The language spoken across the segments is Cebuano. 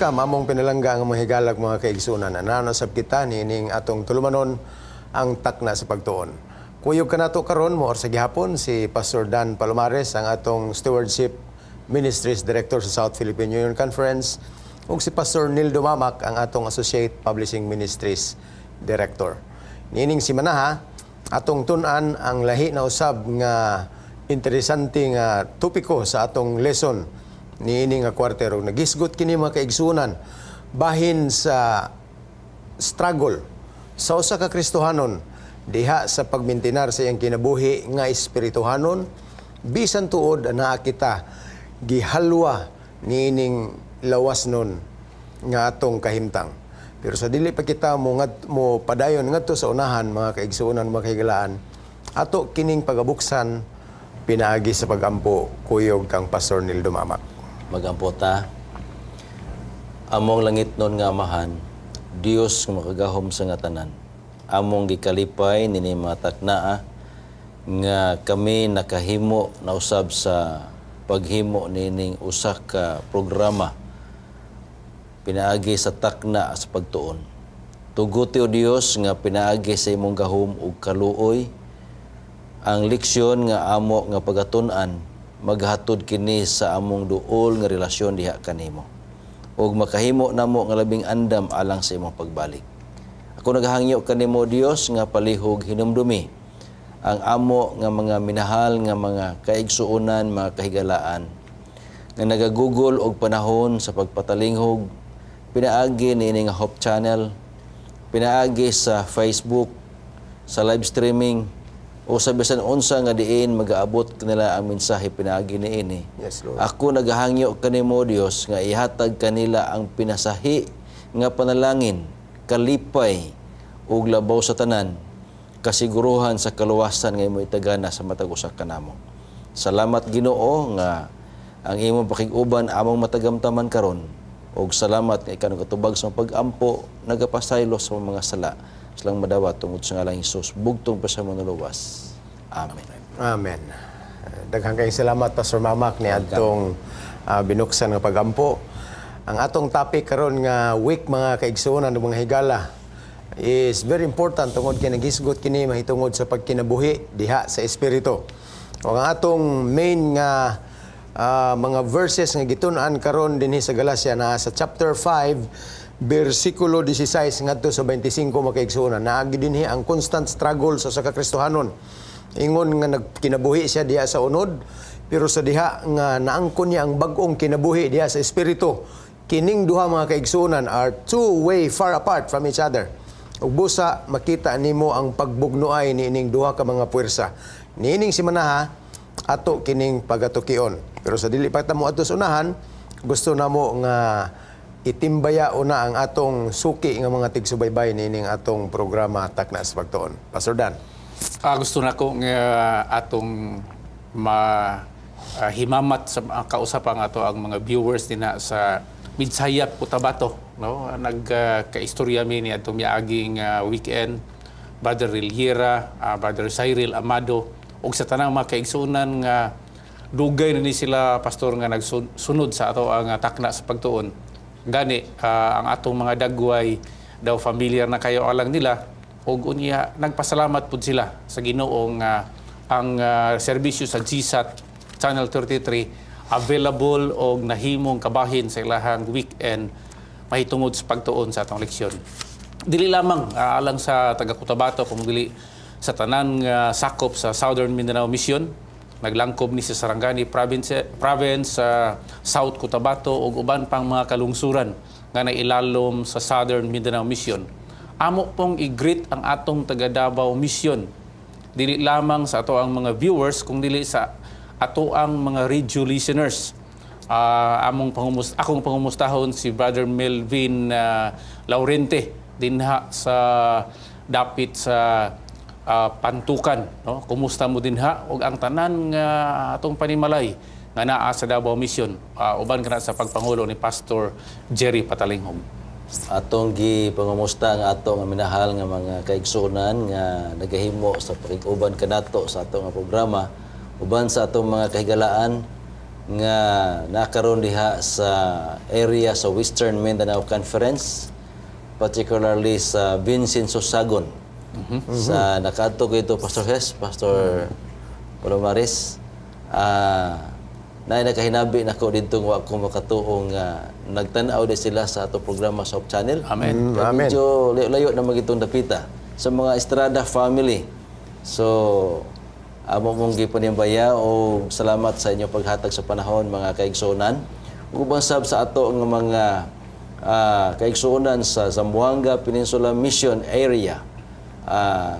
Welcome, among pinalangga nga mga higalag, mga kaigsunan. Anana sab kita niining atong tulumanon, ang Takna sa Pagtuon. Kuyog kanato karon mo or sa gihapon si Pastor Dan Palomares, ang atong Stewardship Ministries Director sa South Philippine Union Conference, ug si Pastor Nildo Mamac, ang atong Associate Publishing Ministries Director. Niining simanaha, atong tun-an ang lahi na usab nga interesante nga topiko sa atong lesson niini nga quarter. Ug nagisgot kini, mga kaigsunan, bahin sa struggle sa usa ka Kristohanon diha sa pagmintinar sa iyang kinabuhi nga espirituhanon, bisan tuod naa kita gihalwa niining lawas nun nga atong kahimtang. Pero sa dili pa kita mo padayon ngadto sa unahan, mga kaigsuonan, mga kahigalaan, ato kining pagabuksan pinaagi sa pagampo kuyog kang Pastor Nildo Mamac. Magampo ta. Among langitnon nga Amahan, Dios nga makagahom sa nga tanan. Among gikalipay nini mga taknaa nga kami nakahimo na usab sa paghimo nining usa ka programa pinaagi sa Takna sa Pagtuon. Tuguti, o Dios, nga pinaagi sa imong gahom ug kaluoy, ang leksyon nga amo nga pagatun-an maghatod kini sa among duol nga relasyon diha kanimo ug makahimo namo nga labing andam alang sa imong pagbalik. Ako nagahangyo kanimo, Dios, nga palihog hinumdumi ang amo nga mga minahal nga mga kaigsuonan, mga kahigalaan nga nagagugol og panahon sa pagpatalinghog pinaagi niini nga Hope Channel, pinaagi sa Facebook, sa live streaming o sa bisan unsa nga diin magaabot kanila ang mensahe pinaagi niini. Yes, Lord. Ako nagahangyo kanimo, Dios, nga ihatag kanila ang pinasahi nga panalangin, kalipay ug labaw sa tanan, kasiguruhan sa kaluwasan nga imo itagana sa matag usa kanamo. Salamat, Ginoo, nga ang imong pakig-uban among matagamtaman karon ug salamat nga ikaw nagatubag sa pag-ampo, nagapasaylo sa mga sala silang madawat tungod sa ngalan ni Jesus, bugtong pa sa manuluwas. Amen. Amen. Daghang kayong salamat, Pastor Mamac, ni adtong binuksan nga pagampo. Ang atong topic karon nga week, mga kaigsuonan ug mga higala, is very important tungod kay nagisgot kini mahitungod sa pagkinabuhi diha sa espiritu. O ang atong main nga mga verses nga gitun-an karon dinhi sa Galacia na sa chapter 5 bersikulo 16 ngadto sa 25, mga kaigsuonan. Naagi dinhi ang constant struggle sa usa ka Kristohanon. Ingon nga nagkinabuhi siya diha sa unod, pero sa diha nga naangkon niya ang bag-ong kinabuhi diha sa espiritu, kining duha, mga kaigsuonan, are two way far apart from each other. Ug busa makita nimo ang pagbugnuay niining duha ka mga puwersa. Niining simanaha, ato kining pagatukion. Pero sa dili pa ta mo adto sa unahan, gusto namo nga itimbaya una ang atong suki nga mga tigsubaybay niining atong programa Takna sa Pagtuon. Pastor Dan. Gusto na ko nga atong ma himamat sa kausapang ato ang mga viewers dinha sa Midsayap, Cotabato, no? Nag kaistorya mi ni atong miaging weekend, Brother Riliera, Brother Cyril Amado ug sa tanang mga kaigsuonan nga dugay na ni sila, pastor, nga nagsunod sa ato ang Takna sa Pagtuon. Gani ang atong mga dagway daw familiar na kayo alang nila ug unya nagpasalamat pud sila sa Ginoo nga ang serbisyo sa GSAT Channel 33 available og nahimong kabahin sa ilahang weekend mahitungod sa pagtuon sa atong leksyon. Dili lamang alang sa taga Cotabato kung dili sa tanan nga sakop sa Southern Mindanao Mission. Naglangkob ni sa Sarangani Province, sa South Cotabato ug uban pang mga kalungsuran nga nailalom sa Southern Mindanao Mission. Amo pong i-greet ang atong taga Davao Mission. Dili lamang sa ato ang mga viewers kung dili sa ato ang mga radio listeners. Akong pangumustahon si Brother Melvin Laurente dinha sa dapit sa Pantukan, no? Kumusta mo dinha ug ang tanan nga atong panimalay nga naa sa Davao Mission, uban kana sa pagpangulo ni Pastor Jerry Patalinghog. Atong gipangumusta ang ato nga minahal nga mga kaigsuonan nga nagahimo sa pakig-uban kanato sa ato nga programa, uban sa atong mga kahigalaan nga nakaroon diha sa area sa Western Mindanao Conference, particularly sa Vincenzo Sagon. Sa nakaadto ko ito, Pastor Hes, Pastor Palomares, na nakahinabi nako didto nga wa ko makatuo nga nagtan-aw di sila sa ato programa sa Hope Channel. Amen. Kaya Amen. medyo layo-layo na magitong dapita sa mga Estrada family. So, amo mong gipanimbaya o salamat sa inyong paghatag sa panahon, mga kaigsuonan. Ug uban sab sa ato nga mga kaigsuonan sa Zamboanga Peninsula Mission Area.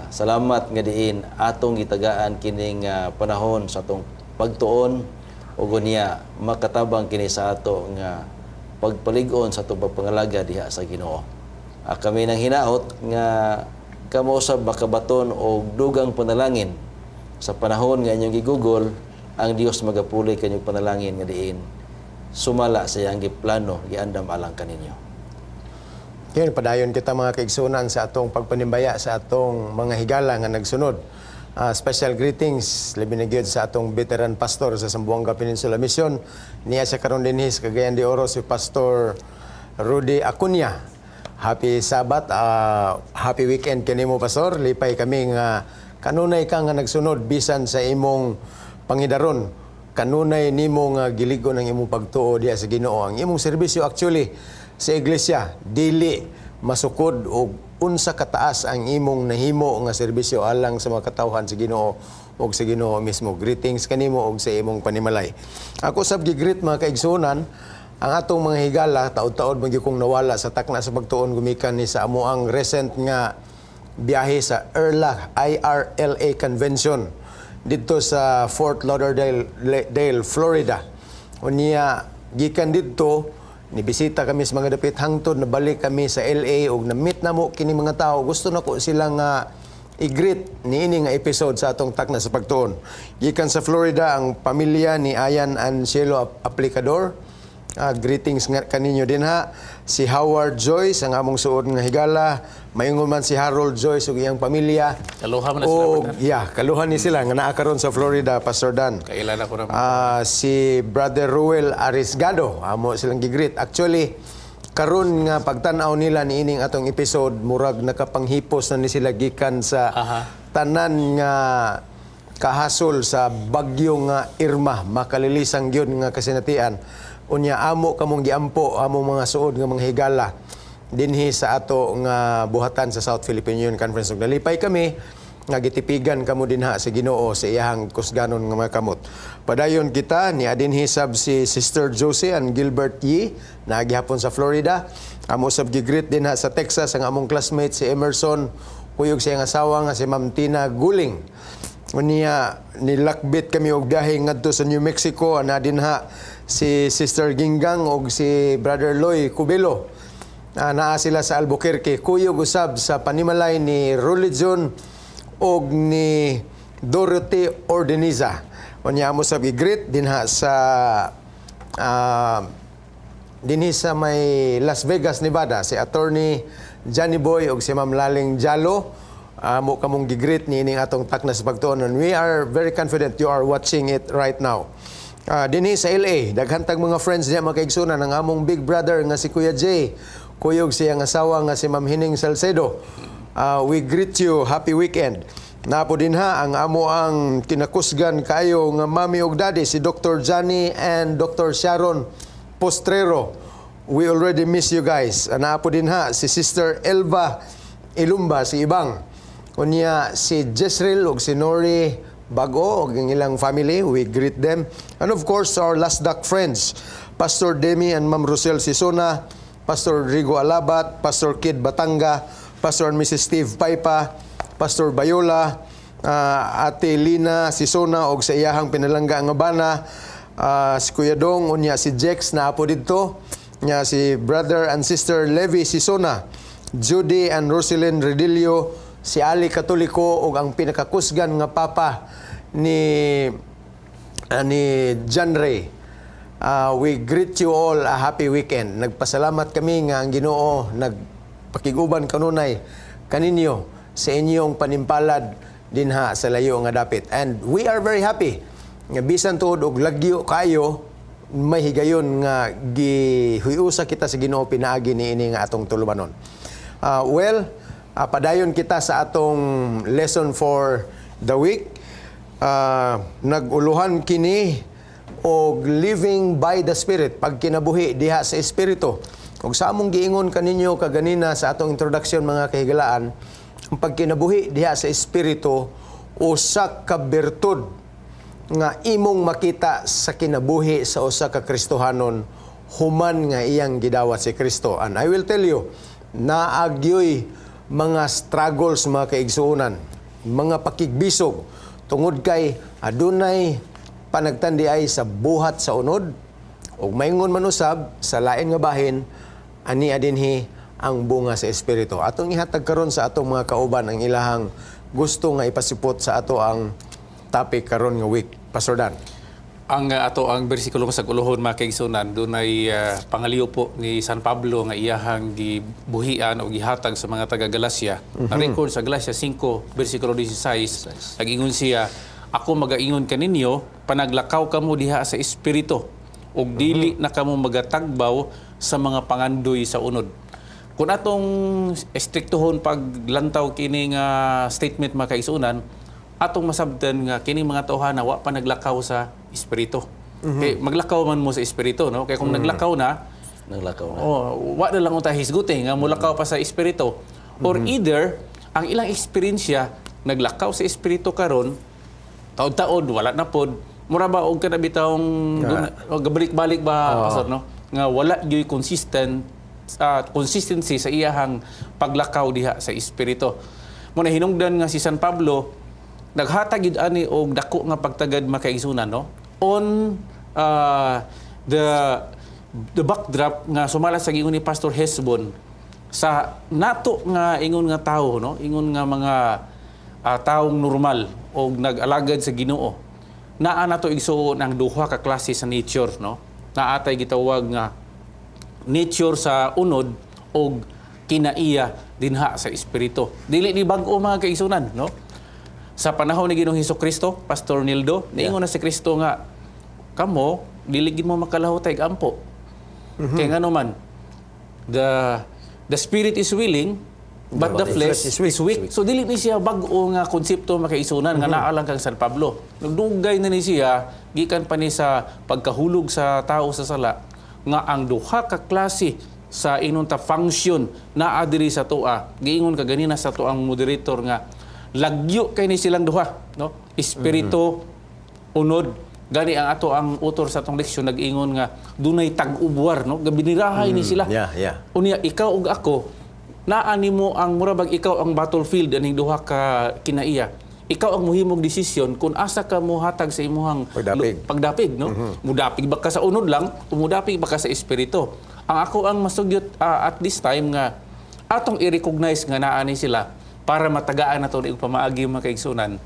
Salamat nga diin atong gitagaan kining panahon sa atong pagtuon ug unya makatabang kini sa ato nga pagpalig-on sa atong pagpangalaga diha sa Ginoo. Kami nang hinaot nga kamo usab makabaton og dugang panalangin sa panahon nga inyong gigugol. Ang Dios magapuli kanyong panalangin nga diin sumala sa iyang giplano, giandam alang kaninyo. Yun, padayon kita, mga kaigsunan, sa atong pagpanimbaya sa atong mga higala nga nagsunod. Special greetings labi na gyud sa atong veteran pastor sa Zamboanga Peninsula Mission. Niya sa karon dinhi sa Cagayan de Oro, si Pastor Rudy Acuña. Happy Sabbath, happy weekend kanimo, Pastor. Lipay kami nga kanunay ka nga nagsunod bisan sa imong pangidaron, kanunay nimo nga giligon ang imong pagtuo diha sa Ginoo. Ang imong serbisyo actually sa iglesia dili masukod og unsa kataas ang imong nahimo nga serbisyo alang sa mga katawhan sa Ginoo ug sa Ginoo mismo. Greetings kanimo og sa imong panimalay. Ako sab gi-greet, mga kaigsuonan, ang atong mga higala, taod-taod man gyud kong nawala sa takna sa pagtuon gumikan ni sa amoang recent nga biyahe sa IRLA IRLA Convention didto sa Fort Lauderdale, Dale, Florida. Unya gikan didto nibisita kami sa mga dapit hangtod nabalik kami sa LA ug na-meet namo kini mga tao. Gusto nako sila nga i-greet niini nga episode sa atong takna sa pagtuon. Gikan sa Florida ang pamilya ni Ayan Ancielo Aplicador. Greetings nga kaninyo dinha. Si Howard Joyce, ang among suod nga higala. Maingon man si Harold Joyce ug iyang pamilya. Kaluha man na sila, Og, partner. yeah, kaluhan ni sila nga naa karon sa Florida, Pastor Dan. Kailan ako naman. Si Brother Ruel Arisgado, amo silang gi-greet. Actually, karon nga pagtan-aw nila niining atong episode, murag nakapanghipos na ni sila gikan sa tanan nga kahasol sa bagyo nga Irma, makalilisang gyud nga kasinatian. Unya amo kamong giampo, amo mga suod nga mga higala dinhi sa ato nga buhatan sa South Philippine Union Conference. Ug nalipay kami nga gitipigan kamo dinha sa Ginoo sa iyahang kusganon nga mga kamot. Padayon kita ni adinhi sab si Sister Josie and Gilbert Yee na gihapon sa Florida. Amo sab gi-greet dinha sa Texas ang among classmate si Emerson kuyog sa iyang asawa nga si Ma'am Tina Guling. Unya nilakbit kami og biyahe ngadto sa New Mexico, ana dinha si Sister Ginggang og si Brother Loy Cubelo. Naa sila sa Albuquerque. Kuyog usab sa panimalay ni Religion og ni Dorothy Ordeniza. Unya amo sab gi-greet dinhi sa may Las Vegas, Nevada, si Attorney Johnny Boy og si Ma'am Laling Jalo. Amo kamong gi-greet niining atong takna sa pagtuon and we are very confident you are watching it right now. Dinhi sa LA, daghan tag mga friends diya, mga kaigsunan, ang among big brother nga si Kuya Jay. Kuyog siyang asawa nga si Ma'am Hining Salcedo. We greet you, happy weekend. Napo din ha ang amo ang kinakusgan kayo nga mami ug daddy, si Dr. Johnny and Dr. Sharon Postrero. We already miss you guys. Napo din ha si Sister Elva Ilumba, si Ibang. Unya si Jezreel ug si Nori Bago ug ang ilang family, we greet them. And of course, our last duck friends, Pastor Demi and Ma'am Rosel Sisona, Pastor Rigo Alabat, Pastor Kid Batanga, Pastor and Mrs. Steve Paipa, Pastor Bayola, Ate Lina Sisona og sa iyahang pinalangga nga bana, si Kuya Dong, unya si Jex na apo didto, nya si Brother and Sister Levi Sisona, Judy and Roselyn Redillo, si Ali Katoliko ug ang pinakakusgan nga papa ni John Ray. We greet you all a happy weekend. Nagpasalamat kami nga ang Ginoo nagpakiguban kanunay kaninyo sa inyong panimpalad dinha sa layo nga dapit. And we are very happy nga bisan tuod og lagyo kayo May higayon nga gihuyosa kita sa Ginoo pinaagi niini nga atong tulubanon. Well, padayon kita sa atong lesson for the week. Nag-uluhan kini og "Living by the Spirit", pagkinabuhi diha sa Espiritu. Ug sa among giingon kaninyo kaganina sa atong introduction, mga kahigalaan, ang pagkinabuhi diha sa Espiritu usa ka bertud nga imong makita sa kinabuhi sa usa ka Kristohanon human nga iyang gidawat si Kristo. And I will tell you, naa gyoy mga struggles, mga kaigsuonan, mga pakigbisog tungod kay adunay panagtandi ay sa buhat sa unod ug maingon man usab sa lain nga bahin ani dinhi ang bunga sa Espiritu. Atong ihatag karon sa atong mga kauban ang ilahang gusto nga ipasipot sa ato ang topic karon nga week. Pastor Dan. Ang ato ang bersikulo sa uluhon, mga kaigsunan, dunay pangaliw po ni San Pablo nga iyahang gibuhian o gihatag sa mga taga Galacia. Na-record sa Galacia 5 bersikulo 16. Nag-ingon siya, "Ako magaingon kaninyo, panaglakaw kamo diha sa Espiritu ug dili na kamo magatagbaw sa mga pangandoy sa unod." Kung atong estriktohon paglantaw kini nga statement, mga kaigsunan, atong masabtan nga kini mga tawhana wa pa naglakaw sa Espiritu. Kay maglakaw man mo sa Espiritu, no? Kay kung naglakaw na, Naglakaw na. Oh, wa na lang unta hisguti nga mulakaw pa sa Espiritu. Or either ang ilang eksperyensya, naglakaw sa Espiritu karon, taod-taod wala na pod. Mura ba og kana bitawng o gabalik-balik ba, Pastor, no? Nga wala gyud consistent consistency sa iyahang paglakaw diha sa Espiritu. Mo na hinungdan nga si San Pablo naghatag gyud ani og dako nga pagtagad, mga kaigsunan, no, on the backdrop nga sumala sa giingon ni Pastor Hesbon sa nato nga ingon nga tawo, no, ingon nga mga taong normal og nag-alagad sa Ginoo, naa nato, igsuon, ang duha ka klase sa nature, no? Naa tay gitawag nga nature sa unod og kinaiya dinha sa Espiritu. Dili ni bag-o, mga kaigsunan, no? Sa panahon ni Ginoong Hesus Kristo, Pastor Nildo, niingon na si Kristo nga kamo dili gid mo makalahutay ampo. Kay ngano man, the spirit is willing but the flesh is weak. So dili ni siya bag-o nga konsepto, mga kaigsunan, nga naa lang kang San Pablo. Nagdugay na ni siya gikan pa ni sa pagkahulog sa tao sa sala nga ang duha ka klase sa inon ta function naa diri sa atoa. Giingon ka ganina sa atoang moderator nga lagyo kay ni silang duha, no? Espiritu, unod. Gani ang ato ang author sa atong leksyon nag-ingon nga dunay tag-ubwar, no? Gabinirahay ni sila. Unya ikaw ug ako, naa nimo ang mura bag ikaw ang battlefield aning duha ka kinaiya. Ikaw ang muhimong desisyon kung asa ka mohatag sa imuhang Pagdapig. Pagdapig, no? Mudapig ba ka sa unod lang o mudapig ba ka sa Espiritu? Ang ako ang masugyot at this time nga atong i-recognize nga naa ni sila para matagaan nato og pamaagi, mga kaigsunan,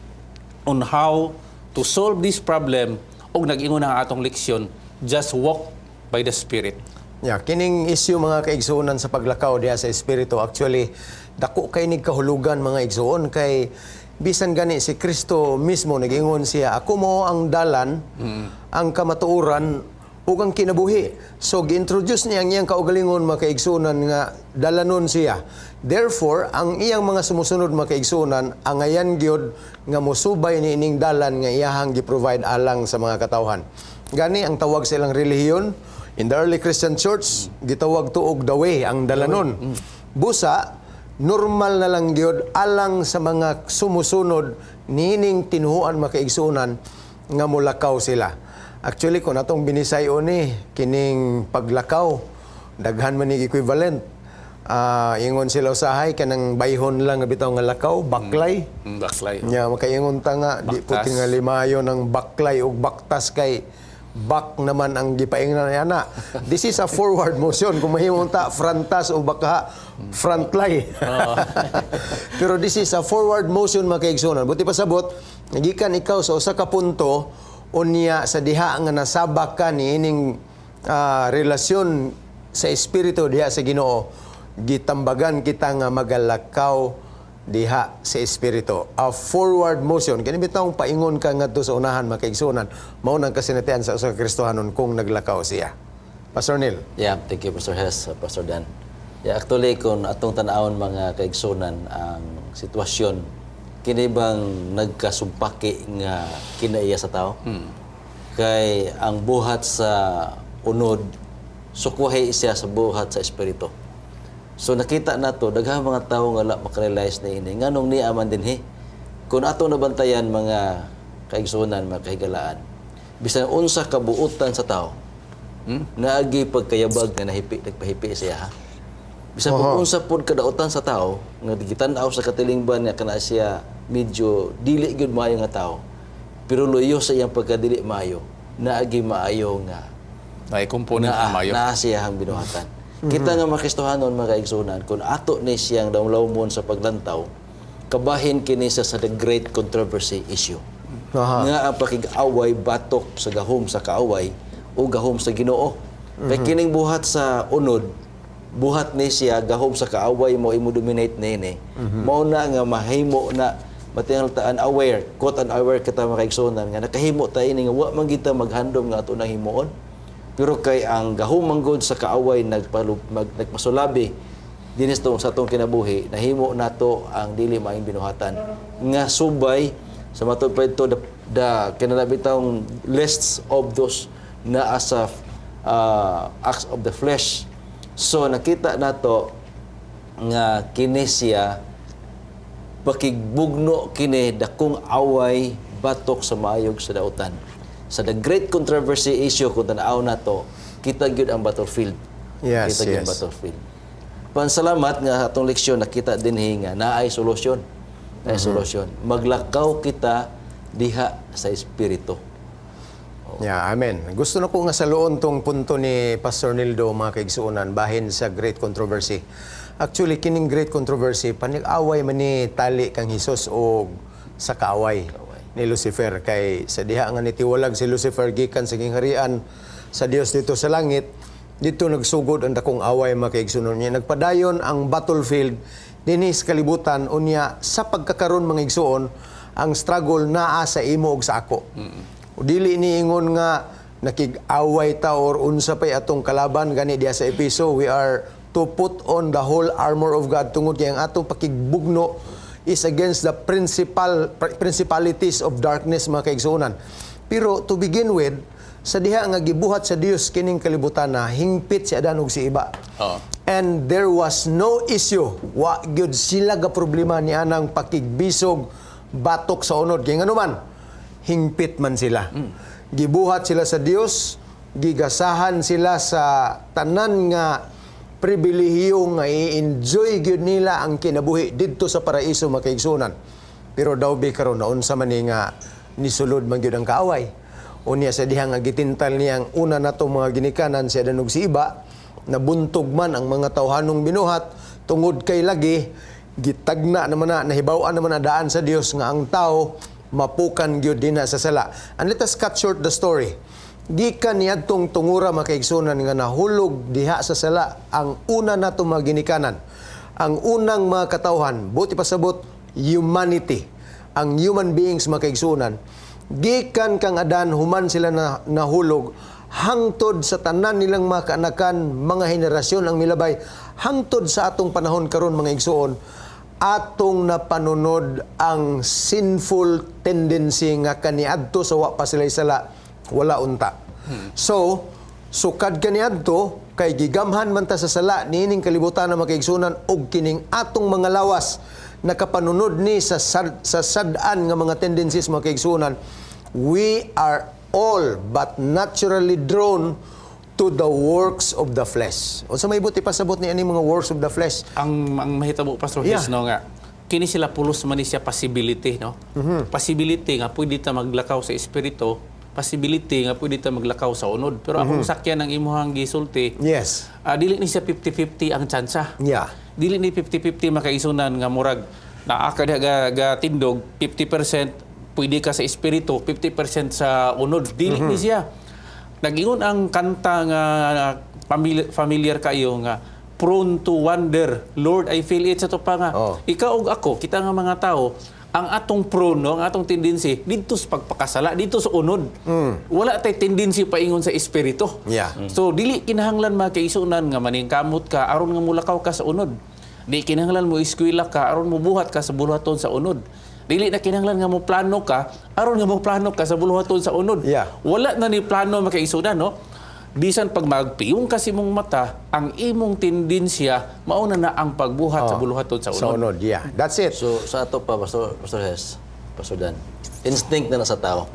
on how to solve this problem og nag-ingon ang atong leksyon, "Just walk by the Spirit." Yeah, kining issue, mga kaigsuonan, sa paglakaw diha sa Espiritu, actually dako kay nig kahulugan, mga igsuon, kay bisan gani si Kristo mismo nagingon siya, "Ako mo ang dalan, ang kamatuoran ug ang kinabuhi." So gi-introduce niya ang iyang kaugalingon, mga kaigsuonan, nga dalanon siya. Therefore, ang iyang mga sumusunod, mga kaigsuonan, angayan gyud nga mosubay ni ining dalan nga iyahang gi-provide alang sa mga katawhan. Gani ang tawag sa ilang relihiyon in the early Christian Church, gitawag to og the way, ang dalanon. Busa, normal na lang gyud alang sa mga sumusunod niining tinuhuan, mga kaigsuonan, nga mulakaw sila. Actually, kung atong binisay-on ni kining paglakaw, daghan man ni equivalent. Ingon sila usahay kanang bayhon lang nga bitaw nga lakaw, baklay. Baklay. Nya makaingon ta nga di po Baktas. Tingali maayo ng baklay ug baktas kay back naman ang gipaingnan ana. This is a forward motion. Kung mahimong ta frontas o baka frontlay. Pero this is a forward motion, mga kaigsuonan. Buti pasabot, nagikan ikaw sa usa ka punto, unya sa diha nga nasabak ka niining relasyon sa Espiritu diha sa Ginoo, gitambagan kita nga magalakaw diha sa espiritu. A forward motion. Kani bitawng paingon ka ngadto sa unahan, mga kaigsuonan, mao nang kasinatian sa usa ka Kristohanon kung naglakaw siya. Pastor Neil. Yeah, thank you, Pastor Hess, Pastor Dan. Yeah, actually, kung atong tanawon, mga kaigsunan, ang sitwasyon, kini bang nagkasumpaki nga kinaiya sa tao? Kay ang buhat sa unod, sukwahi siya sa buhat sa espiritu. So nakita nato daghang mga tao nga wala makarealize na ini nganong niya man dinhi. Kung ato nabantayan, mga kaigsunan, mga kahigalaan, bisan unsa kabuutan sa tao, naagi pagkayabag nga nahipi, nagpahipi siya, ha. Bisan kung unsa pod kadautan sa tao nga gitan-aw sa katilingban nga kana siya medyo dili gyud maayo nga tao. Pero luyo sa iyang pagkadili maayo, naagi maayo nga Ay component naa na maayo. naa siya ang binuhatan. Kita nga mga Kristohanon, mga kaigsunan, kung ato ni siyang damlawmon sa paglantaw, kabahin kini siya sa the great controversy issue. Nga ang pakig-away batok sa gahom sa kaaway o gahom sa Ginoo. Kay kining buhat sa unod, buhat ni siya gahom sa kaaway mo imo dominate nini. Mao na nga mahimo na matingal ta unaware, quote unaware kita, mga kaigsunan, nga nakahimo ta ini nga wa man kita maghandom nga ato nang himuon. Pero kay ang gahom manggod sa kaaway nagpasulabi dinis sa atong kinabuhi, nahimo nato ang dili maayong binuhatan nga subay sa matod pa ito the kanala bitawng lists of those naa sa acts of the flesh. So nakita nato nga kini siya pakigbugno, kini dakong away batok sa maayog sa dautan. Sa the great controversy issue, kung tan-aw nato, kita gyud ang battlefield. Kita gyud ang battlefield. Pansalamat nga atong leksyon nakita dinhi nga naay solusyon. Naay solusyon. Maglakaw kita diha sa espiritu. Yeah, amen. Gusto na ko nga saluon tong punto ni Pastor Nildo, mga kaigsuonan, bahin sa great controversy. Actually, kining great controversy, panig-away man ni tali kang Hesus o sa kaaway ni Lucifer, kay sa diha nga nitiwalag si Lucifer gikan sa gingharian sa Dios dito sa langit, dito nagsugod ang dakong away, mga kaigsuonan niya. Nagpadayon ang battlefield dinhi sa kalibutan. Unya sa pagkakaron, mga igsuon, ang struggle naa sa imo ug sa ako. O dili ni ingon nga nakig-away ta or unsa pay atong kalaban. Gani diha sa Epeso, we are to put on the whole armor of God tungod kay ang atong pakigbugno is against the principalities of darkness, mga kaigsuonan. Pero to begin with, sa diha nga gibuhat sa Dios kining kalibutan na hingpit si Adan ug si Eva. And there was no issue. Wa gyud sila ga problema ni anang pakigbisog batok sa unod. Kay ngano man, hingpit man sila. Gibuhat sila sa Dios, gigasahan sila sa tanan nga pribilehiyo nga i-enjoy gyud nila ang kinabuhi didto sa paraiso, mga kaigsunan. Pero daw bi karon naunsa man ni nga nisulod man gyud ang kaaway. Unya sa diha nga gitintal niyang una nato mga ginikanan si Adan ug si Iba, nabuntog man ang mga tawhanong binuhat tungod kay lagi gitagna naman na, nahibaw-an naman na daan sa Dios nga ang tao mapukan gyud dinha sa sala. And let us cut short the story. Gikan niadtong tungura, mga kaigsunan, nga nahulog diha sa sala ang una nato mga ginikanan. Ang unang mga katawhan, buot pasabot, humanity. Ang human beings, mga kaigsunan, gikan kang Adan human sila na nahulog hangtod sa tanan nilang mga kaanakan, mga henerasyon ang milabay, hangtod sa atong panahon karon, mga igsuon, atong napanunod ang sinful tendency nga kaniadto sa wa pa sila sala wala unta. So, sukad kaniadto kay gigamhan man ta sa sala niining kalibutan na, mga kaigsunan, og kining atong mga lawas nakapanunod ni sa sad-an nga mga tendencies, mga kaigsunan, we are all but naturally drawn to the works of the flesh. Unsa may buot ipasabot ni ani mga works of the flesh? Ang mahitabo, Pastor His, no, nga kini sila pulos man ni siya possibility, no? Possibility nga pwede ta maglakaw sa espiritu, possibility nga pwede ta maglakaw sa unod. Pero akong sakyan ang imuhang gisulti, dili ni siya 50-50 ang tsansa. Dili ni 50-50, mga kaigsunan, nga murag naa ka diha ga tindog, 50% pwede ka sa espiritu, 50% sa unod. Dili ni siya. Nag-ingon ang kanta nga familiar kayo nga Prone to wander. Lord, I feel it sa to pa nga. Ikaw ug ako, kita nga mga tao, ang atong prone, no, ang atong tendency didto sa pagpakasala, didto sa unod. Wala tay tendency paingon sa espiritu. So dili kinahanglan, mga kaigsuonan, nga maningkamot ka aron nga mulakaw ka sa unod. Di kinahanglan mo eskwela ka aron mo buhat ka sa buluhaton sa unod. Dili na kinahanglan nga mo plano ka aron nga mo plano ka sa buluhaton sa unod. Wala na ni plano, mga kaigsuonan, no? Bisan pag magpiyong ka sa imong mata, ang imong tendensya mauna na ang pagbuhat sa buluhaton sa unod. Sa unod, yeah. That's it. So sa ato pa, Pastor, Pastor Hes, Pastor Dan, instinct na na sa tao.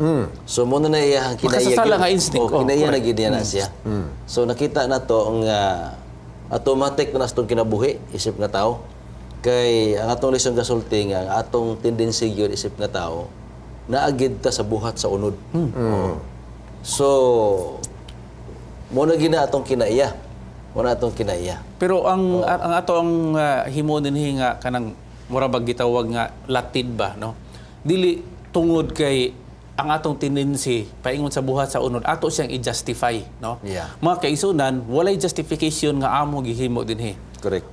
So mao na na iya ang kinaiya. Makasasala nga instinct. Oh, kinaiya na correct. gid na siya. So nakita na to nga automatic na na sa itong kinabuhi isip nga tao. Kay ang atong lisod gasulti nga ang atong tendency gyud isip nga tao naagid ta sa buhat sa unod. Oo. So mao na gina atong kinaiya. Mao na atong kinaiya. Pero ang ato ang himo dinhi nga kanang mura bag gitawag nga latid ba, no? Dili tungod kay ang atong tendency paingon sa buhat sa unod ato siyang i-justify, no? Mga kaigsuonan, walay justification nga amo gihimo dinhi.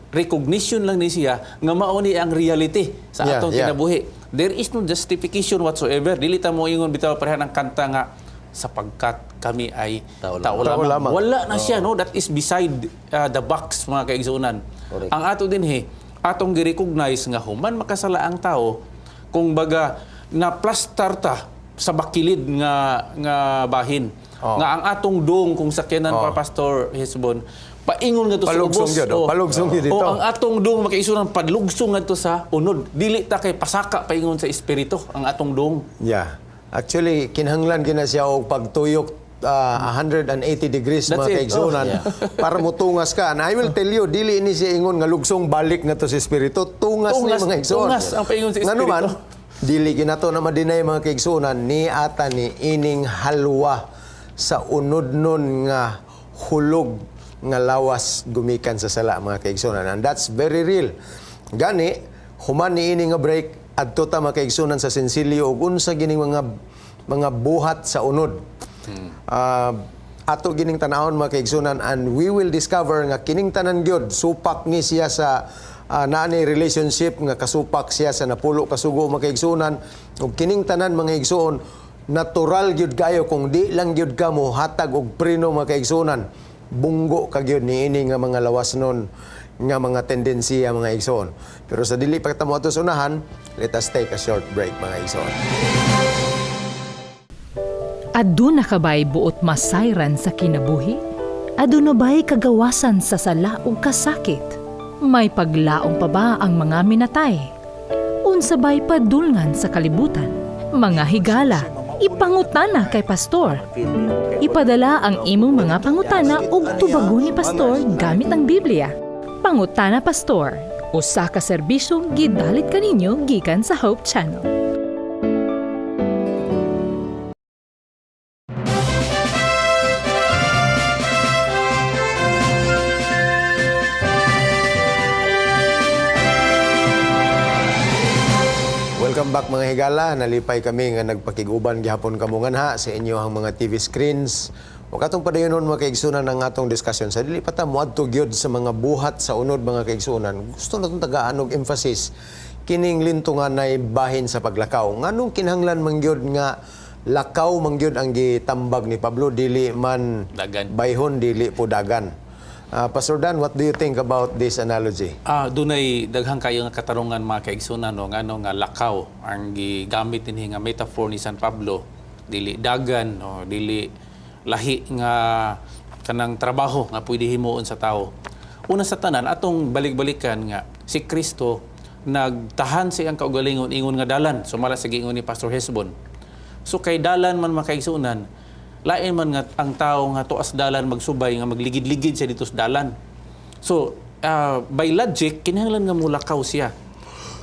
Recognition lang ni siya nga mao ni ang reality sa atong kinabuhi. There is no justification whatsoever. Dili ta mo ingon bitaw pareha ng kanta nga "sapagkat kami ay tao lamang." Tao Tao lamang. lamang. Wala na siya, no? That is beside the box, mga kaigsuonan. Ang ato dinhi, atong gi-recognize nga human makasala ang tao, kung baga na plastar ta sa bakilid nga nga bahin. Nga ang atong dong kung sakyanan pa, Pastor Hesbon, paingon nga to sa Palugsong ubos. yun, oh. Palugsong yun dito. Oh, ang atong dong, makaigsuonan, padlugsong ngadto sa unod. Dili ta kay pasaka paingon sa espiritu ang atong dong. Yeah. Actually, kinahanglan gina siya og pagtuyok 180 degrees, That's mga it. kaigsuonan, para mutungas ka. And I will tell you, dili ni siya ingon nga lugsong balik na to sa espiritu. Tungas, ni Tungas, mga igsoon. tungas ang paingon sa Ngano espiritu. man, dili ginato na ma-deny, mga kaigsuonan, ni ata ni ining halwa sa unod nun nga hulog nga lawas gumikan sa sala, mga kaigsuonan. And that's very real. Gani, human ni ini nga break, adto ta, mga kaigsuonan, sa sensilyo ug unsa gining mga buhat sa unod. Ato gining tanawon, mga kaigsuonan, and we will discover nga kining tanan gyud supak ni siya sa naa ni relationship nga kasupak siya sa napulo ka sugo, mga kaigsuonan, ug kining tanan, mga igsuon, natural gyud kayo kung di lang gyud ka mo hatag og preno, mga kaigsuonan, bunggo ka gyud niini nga mga lawas nun nga mga tendensiya, mga igsoon. Pero sa dili pa ta mo ato sa unahan, let us take a short break, mga igsoon. Aduna ka ba'y buot masayran sa kinabuhi? Aduna ba'y kagawasan sa sala ug kasakit? May paglaom pa ba ang mga minatay? Unsa ba'y padulngan sa kalibutan? Mga higala, ipangutana kay pastor. Ipadala ang imong mga pangutana ug tubagon ni pastor gamit ang Biblia. Pangutana Pastor, usa ka serbisyong gidalit kaninyo gikan sa Hope Channel. Welcome back, mga higala. Nalipay kami nga nagpakiguban gihapon kamo nganha sa inyo ang mga TV screens. Ug atong padayonon, mga kaigsunan, ang atong discussion. Sa dili pa ta moadto gyud sa mga buhat sa unod, mga kaigsunan, gusto na tong tagaan og emphasis kining lintungan ay bahin sa paglakaw. Nganong kinahanglan man gyud nga lakaw man gyud ang gitambag ni Pablo, dili man Dagan. Bayhon, dili po dagan? Pastor Dan, what do you think about this analogy? Dunay daghang kayo nga katarungan, mga kaigsunan, no, ngano nga lakaw ang gigamit dinhi nga metaphor ni San Pablo, dili dagan o dili lahi nga kanang trabaho nga pwede himuon sa tao. Una sa tanan, atong balik-balikan nga si Kristo nagtahan sa iyang kaugalingon ingon nga dalan, sumala sa giingon ni Pastor Hesbon. So kay dalan man, mga kaigsunan, lain man nga ang tao nga tuas dalan magsubay nga magligid-ligid siya dito sa dalan. So, by logic, kinahanglan nga mulakaw siya.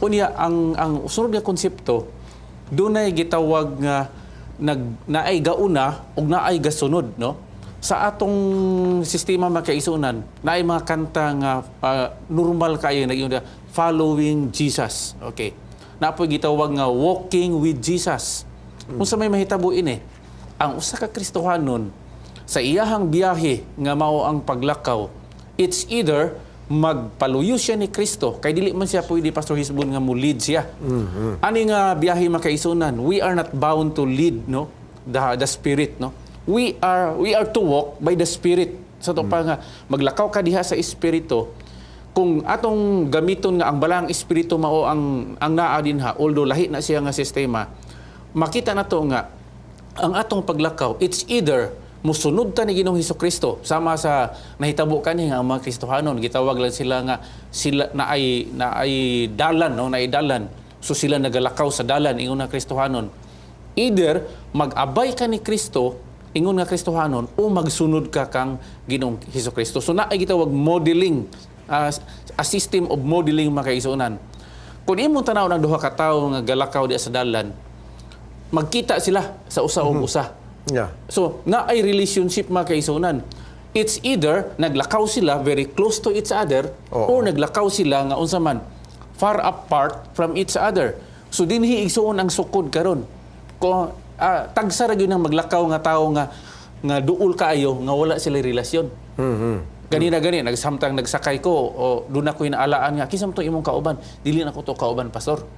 Unya, ang sunod nga konsepto, dunay gitawag nga naay gauna ug naay gasunod, no? Sa atong sistema, mga kaigsuonan, naay mga kanta nga normal kayo nag "Following Jesus". Okay. Naa poy gitawag nga "Walking with Jesus". Unsa may mahitabo ini? Ang usa ka Kristohanon sa iyahang biyahe nga mao ang paglakaw, it's either Magpaluyo siya ni Kristo kay dili man siya pwede, Pastor Hisbon, nga mo lead siya. Ani nga biyahe, mga kaigsuonan, we are not bound to lead, no, the Spirit, no. We are to walk by the Spirit. Sa to pa nga maglakaw ka diha sa Espiritu, kung atong gamiton nga ang Balaang Espiritu mao ang naa dinha, although lahi na siya nga sistema, makita nato nga ang atong paglakaw, it's either musunod ta ni Ginoong Kristo, sama sa nahitabo kani nga ang mga Kristohanon gitawag lang sila nga sila na ay dalan, no, na ay dalan, so sila nagalakaw sa dalan ingon nga Kristohanon. Either mag-abay ka ni Kristo ingon nga Kristohanon o magsunod ka kang Ginoong Kristo. So naay gitawag modeling, a system of modeling, mga kaigsuonan. Kung imong tanaw ng duha ka tawo nga galakaw diha sa dalan, magkita sila sa usa og usa. So, naay relationship, mga kaigsuonan. It's either naglakaw sila very close to each other or naglakaw sila nga unsa man, far apart from each other. So dinhi, igsuon, ang sukod karon. Ko tagsa ra gyud ang maglakaw nga tawo nga nga duol kaayo nga wala sila relasyon. Ganina gani nagsamtang nagsakay ko o doon ako inaalaan nga, "Kinsa man to imong kauban?" "Dili na ko to kauban, Pastor.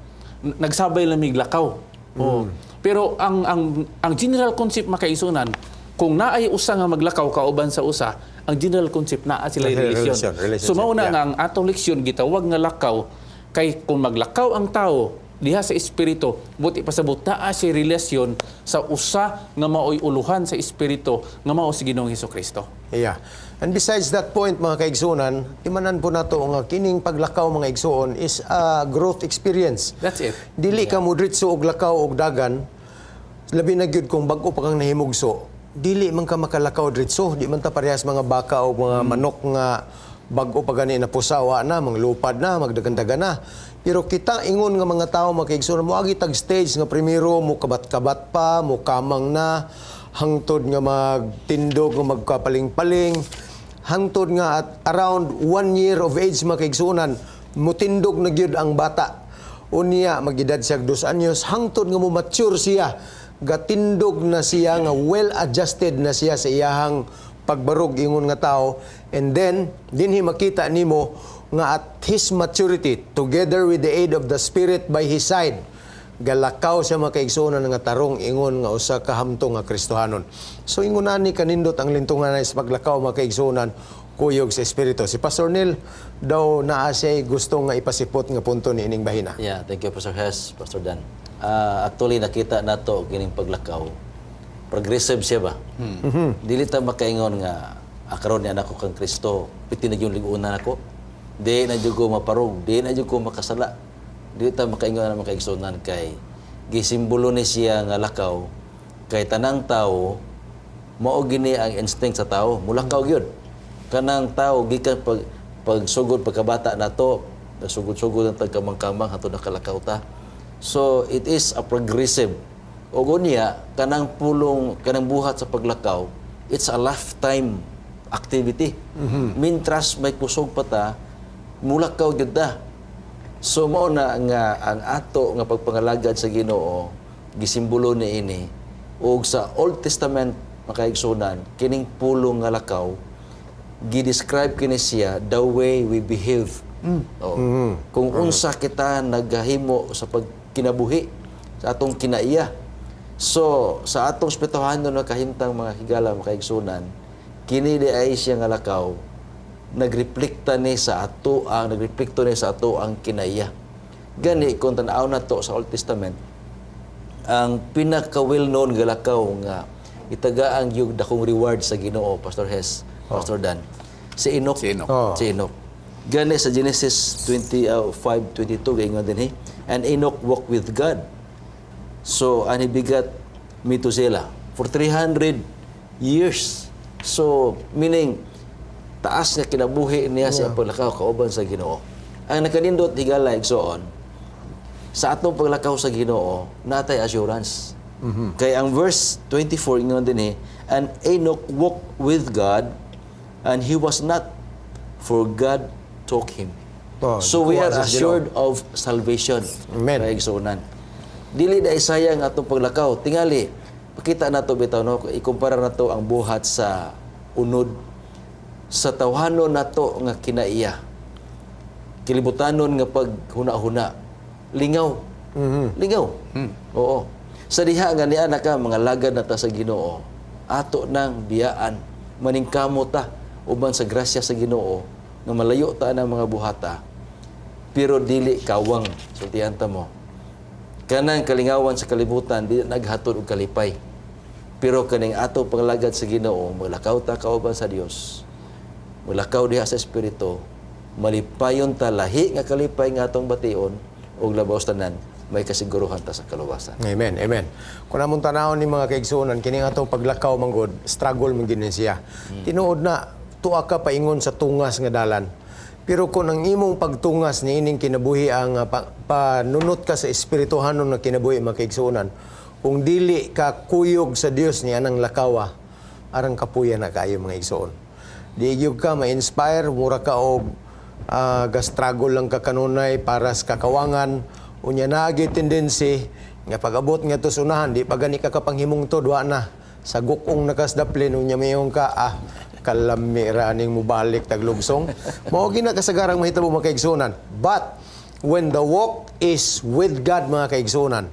Nagsabay lang mig lakaw." O, pero ang general concept, mga kaigsuonan, kung naay usa nga maglakaw kauban sa usa, ang general concept, naa sila relasyon. Relasyon, relationship, So mao na nga ang atong leksyon gitawag nga lakaw kay kung maglakaw ang tao diha sa Espiritu, buot ipasabot naa si relasyon sa usa nga maoy uluhan sa Espiritu nga mao si Ginoong Kristo. Yeah. And besides that point, mga kaigsuonan, timanan po nato nga kining paglakaw, mga igsuon, is a growth experience. That's it. Dili ka mo diretso og lakaw og dagan, labi na gyud kung bag-o pa kang nahimugso. Dili man ka makalakaw diretso, di man ta parehas mga baka o mga manok nga bag-o pa gani na pusawa na, manglupad na, magdagandagan na. Pero kita ingon nga mga tao, mga kaigsuonan, mo agi tag stage nga primero mo kabat-kabat pa, mo kamang na, hangtod nga magtindog nga magkapaling-paling, hangtod nga at around 1 year of age, mga kaigsuonan, mutindog na gyud ang bata. Unya magedad siya 2 anyos hangtod nga mo mature siya, gatindog na siya nga well adjusted na siya sa iyahang pagbarog ingon nga tao. And then dinhi makita nimo nga at his maturity, together with the aid of the Spirit by his side, galakaw siya, mga kaigsuonan, nga tarong ingon nga usa ka hamtong nga Kristohanon. So ingon ani kanindot ang lintungan sa paglakaw, mga kaigsuonan, kuyog sa Espiritu. Si Pastor Neil daw naa siya gusto nga ipasipot nga punto ni ining bahina. Yeah, thank you, Pastor Hes, Pastor Dan. Actually nakita nato kining paglakaw. Progressive siya ba? Dili ta makaingon nga karon ni anak ko kang Kristo, piti na yung ligunan ako. Di na jud ko maparog, di na jud ko makasala. Dili ta makaingon na, mga kaigsuonan, kay gisimbolo ni siya nga lakaw kay tanang tao mao gini ang instinct sa tao, mulakaw gyud. Kanang tao gikan pag pagsugod pagkabata nato, sugod-sugod ang tagkamang-kamang hantod nakalakaw ta. So it is a progressive. Ug unya kanang pulong, kanang buhat sa paglakaw, it's a lifetime activity. Mintras may kusog pa ta, mulakaw gyud ta. So mao na nga ang ato nga pagpangalagad sa Ginoo gisimbolo ni ini. Ug sa Old Testament, mga kaigsuonan, kining pulong nga lakaw gi-describe kini siya the way we behave. Oo. Kung unsa kita naghahimo sa pagkinabuhi sa atong kinaiya. So sa atong espirituhanon nga kahimtang, mga higala, mga kaigsuonan, kini di ay siya nga lakaw nagreplikta ni sa ato ang kinaiya. Gani kung tan-aw na to sa Old Testament, ang pinaka well known nga lakaw nga itagaan yung dakong reward sa Ginoo, Pastor Hes, Pastor Dan, si Enoch. Si Enoch. Si Enoch. Gani sa Genesis 25:22 gaingon din eh, "And Enoch walked with God." So and he begat Methuselah for 300 years. So meaning taas nga kinabuhi niya sa paglakaw kauban sa Ginoo. Ang nakanindot, higala, igsoon, sa atong paglakaw sa Ginoo, natay assurance. Kay ang verse 24 ingon din eh, "And Enoch walked with God and he was not, for God took him." Oh, So we gikuha are sa Ginoo. assured of salvation. Amen. Kay igsuonan, dili na isayang atong paglakaw. Tingali, pakita nato bitaw, no, ikumpara nato ang buhat sa unod sa tawhanon nato nga kinaiya. Kilibutanon nga paghuna-huna, lingaw. Lingaw. Oo. Sa diha nga niana ka, mga lagad na ta sa Ginoo, ato nang biyaan, maningkamo ta uban sa grasya sa Ginoo nga malayo ta ng mga buhata, pero dili kawang sultihan ta mo. Kanang kalingawan sa kalibutan di naghatod og kalipay. Pero kaning ato panglagad sa Ginoo, maglakaw ta kauban sa Dios. Mulakaw diha sa espiritu, malipayon ta, lahi nga kalipay nga atong bation, ug labaw sa tanan, may kasiguruhan ta sa kaluwasan. Amen, amen. Kung among tanawon ni mga kaigsuonan, kini nga atong paglakaw manggod, struggle man gyud ni siya. Tinuod na tuwa ka paingon sa tungas nga dalan. Pero kung ang imong pagtungas niining kinabuhi ang panunot ka sa espirituhanon nga kinabuhi, mga kaigsuonan, kung dili ka kuyog sa Dios ni anang lakawa, arang kapuya na kaayo, mga igsoon. Di gyud ka ma-inspire, mura ka og ga-struggle lang ka kanunay para sa kakawangan. Unya naagi tendency nga pag-abot nga to sunahan, di pa gani ka kapanghimungtod, wa na sa gukong nakasdaplin. Unya mayong ka, "Ah, kalami ra aning mubalik taglugsong." Mao gina kasagarang mahitabo, mga kaigsuonan. But when the walk is with God, mga kaigsuonan,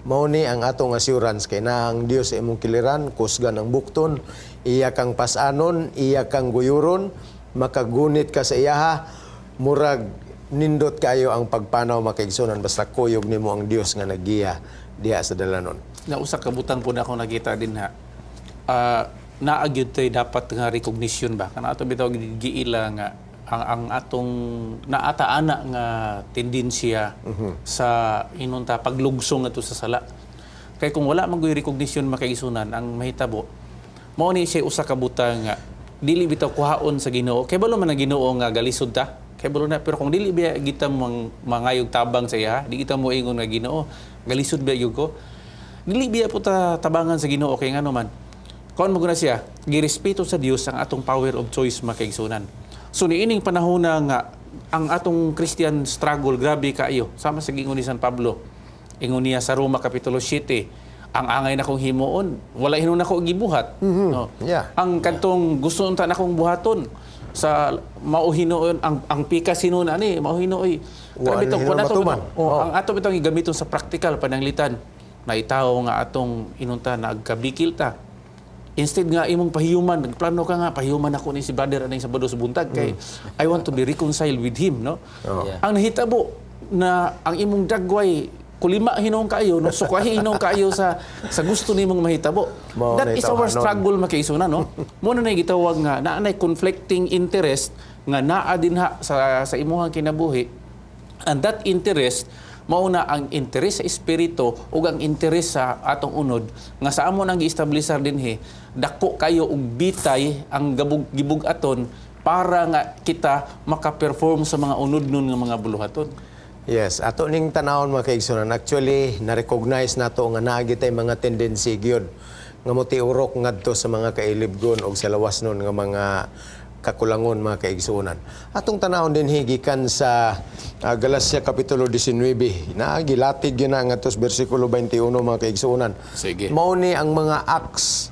mao ni ang atong assurance kay na ang Dios sa imong kiliran, kusgan ang bukton, iya kang pasanon, iya kang guyuron, makagunit ka sa iyaha, murag nindot kayo ang pagpanaw, mga kaigsuonan, basta kuyog nimo ang Dios nga nagiya diha sa dalanon. Na usa ka butang po na ako nakita din ha. Naa gyud tay dapat nga recognition ba? Kana ato bitaw giila nga ang atong naata ana nga tendensiya sa inunta paglugsong ato sa sala. Kay kung wala man gyud recognition, makaigsunan, ang mahitabo mao ni siya usa ka butang nga dili bitaw kuhaon sa Ginoo. Kay balo man ang Ginoo nga galisod ta. Kay balo na, pero kung dili biya kita mangayog tabang sa iya, di kita mo ingon nga, "Ginoo, galisod biya gyud ko." Dili biya po ta tabangan sa Ginoo kay ngano man. Kuan mo na siya, girespeto sa Dios ang atong power of choice, makaigsunan. So niining panahon na nga ang atong Christian struggle grabe kaayo. Sama sa giingon ni San Pablo. Ingon niya sa Roma kapitulo 7, ang angay na kong himuon, wala hinuon nako gibuhat. No. Ang kadtong gusto unta nakong buhaton sa mao hinuon ang pikas hinuon ani mao hinuoy. Wa Pero bitaw, na kung hinuon ato matuman. oh, ang ato bitong gamiton sa practical pananglitan na itawo nga atong inunta nagkabikil ta. Instead nga imong pahiyuman, nagplano ka nga pahiuman ako ni si brother aning Sabado sa buntag kay I want to be reconciled with him, no? Ang nahitabo na ang imong dagway kulima hinuon kaayo, no, sukahi hinuon kaayo sa gusto nimong mahitabo. Mao That na is our itawanon. struggle, makaigsunan, no? Mo na gitawag nga naa nay conflicting interest nga naa dinha sa imuhang kinabuhi. And that interest mao na ang interes sa espiritu ug ang interes sa atong unod nga sa amo nang gi-establisar dinhi, dako kayo og bitay ang gabug gibug-aton para nga kita maka-perform sa mga unod nun nga mga buluhaton. Yes, ato ning tanawon, mga kaigsunan. Actually, na-recognize nato nga naa tay mga tendency gyud nga motiurok ngadto sa mga kailibgon og sa lawas nun nga mga kakulangon, mga kaigsunan. Atong tanawon din gikan sa Galacia kapitulo 19. Na gilatig gyud na ngadto sa bersikulo 21, mga kaigsunan. Sige. Mao ni ang mga acts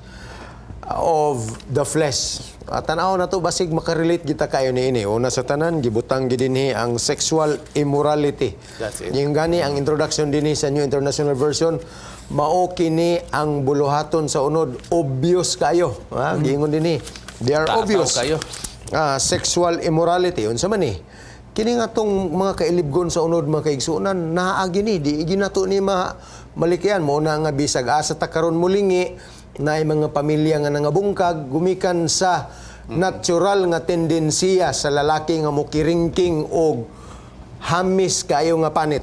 of the flesh. At tanaw na to, basig makarelate kita kayo niini. Una sa tanan, gibutang gidinhi ang sexual immorality. That's it. Yung gani ang introduction dinhi sa New International Version, mao kini ang buluhaton sa unod, obvious kayo. Ha, giingon dinhi. They are Tataw obvious. kayo. Sexual immorality unsa man ni? Kini nga tong mga kailibgon sa unod, mga kaigsuonan, naa gini, di ginato ni ma malikyan mo na nga bisag asa ta karon mulingi na mga pamilya nga nangabungkag gumikan sa natural nga tendensiya sa lalaki nga mokiringking og hamis kayo nga panit.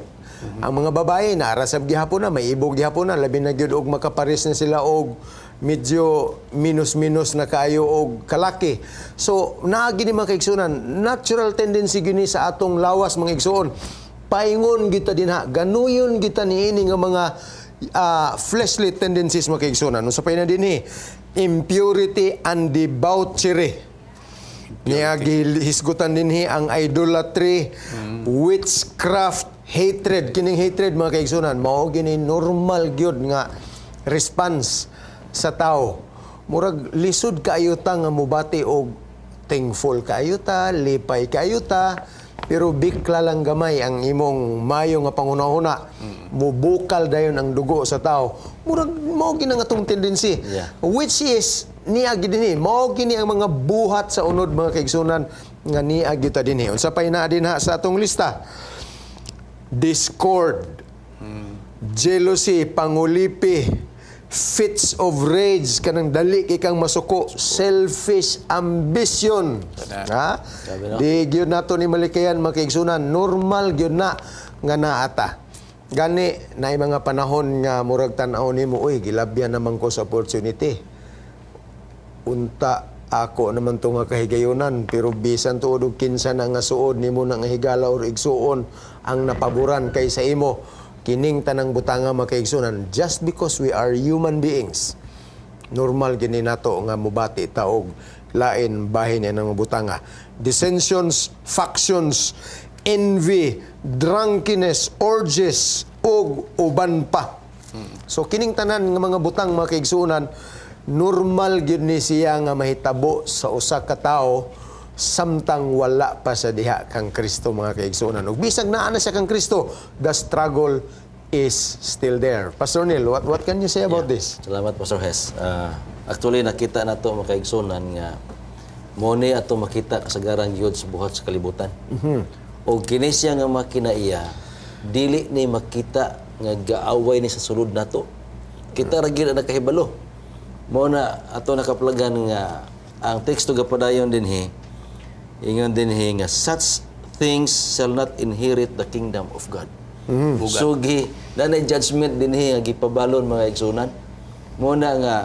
Ang mga babae na sab gihapon na may ibog gihapon na, labi na gyud og makapares na sila og medyo minus-minus na kayo og kalaki. So naa gini, mga kaigsuonan, natural tendency gini sa atong lawas, mga igsuon. Paingon kita dinha, ganuyon kita niini nga mga fleshly tendencies, mga kaigsuonan. Unsa pa na dinhi? Impurity and debauchery. Niya gihisgutan dinhi ang idolatry, witchcraft, hatred. Kining hatred, mga kaigsunan, mao gini normal gyud nga response sa tao. Murag lisod kaayo ta nga mubati og thankful kaayo ta, lipay kaayo ta. Pero bikla lang gamay ang imong mayo nga panghuna-huna. Mubukal dayon ang dugo sa tao. Murag mao gina nga atong tendency. Which is niagi dinhi. Mao gini ang mga buhat sa unod, mga kaigsunan, nga niagi ta dinhi. Unsa pay naa dinha sa atong lista? Discord, jealousy, pangulipi, fits of rage, kanang dali kay kang masuko, selfish ambition. Ha? Grabe, no? Di gyud nato ni malikayan, mga kaigsunan, normal gyud na nga naata. Gani naay mga panahon nga murag tan-aw nimo, "Uy, gilabyan naman ko sa opportunity. Unta ako naman to nga kahigayonan," pero bisan tuod og kinsa na nga suod nimo na nga higala or igsuon ang napaboran kaysa imo, kining tanang butanga, mga kaigsunan, just because we are human beings, normal gini nato nga mubati ta og lain bahin ang butanga. Dissensions, factions, envy, drunkenness, orgies ug uban pa. So kining tanan nga mga butang, mga kaigsuonan, normal gyud ni siya nga mahitabo sa usa ka tawo samtang wala pa sa diha kang Kristo, mga kaigsuonan. Ug bisag naa na siya kang Kristo, the struggle is still there. Pastor Neil, what can you say about this? Salamat, Pastor Hes. Actually, nakita na to, mga kaigsunan, nga mo ni ato makita kasagaran gyud sa buhat sa kalibutan. O kini siya nga makinaiya, dili ni makita nga gaaway ni sa sulod nato. Kita ra gyud ang nakahibalo. Mo na ato nakaplagan nga ang teksto gapadayon dinhi, ingon dinhi nga such things shall not inherit the kingdom of God. So gi nanay judgment dinhi nga gipabalon, mga igsunan. Mo na nga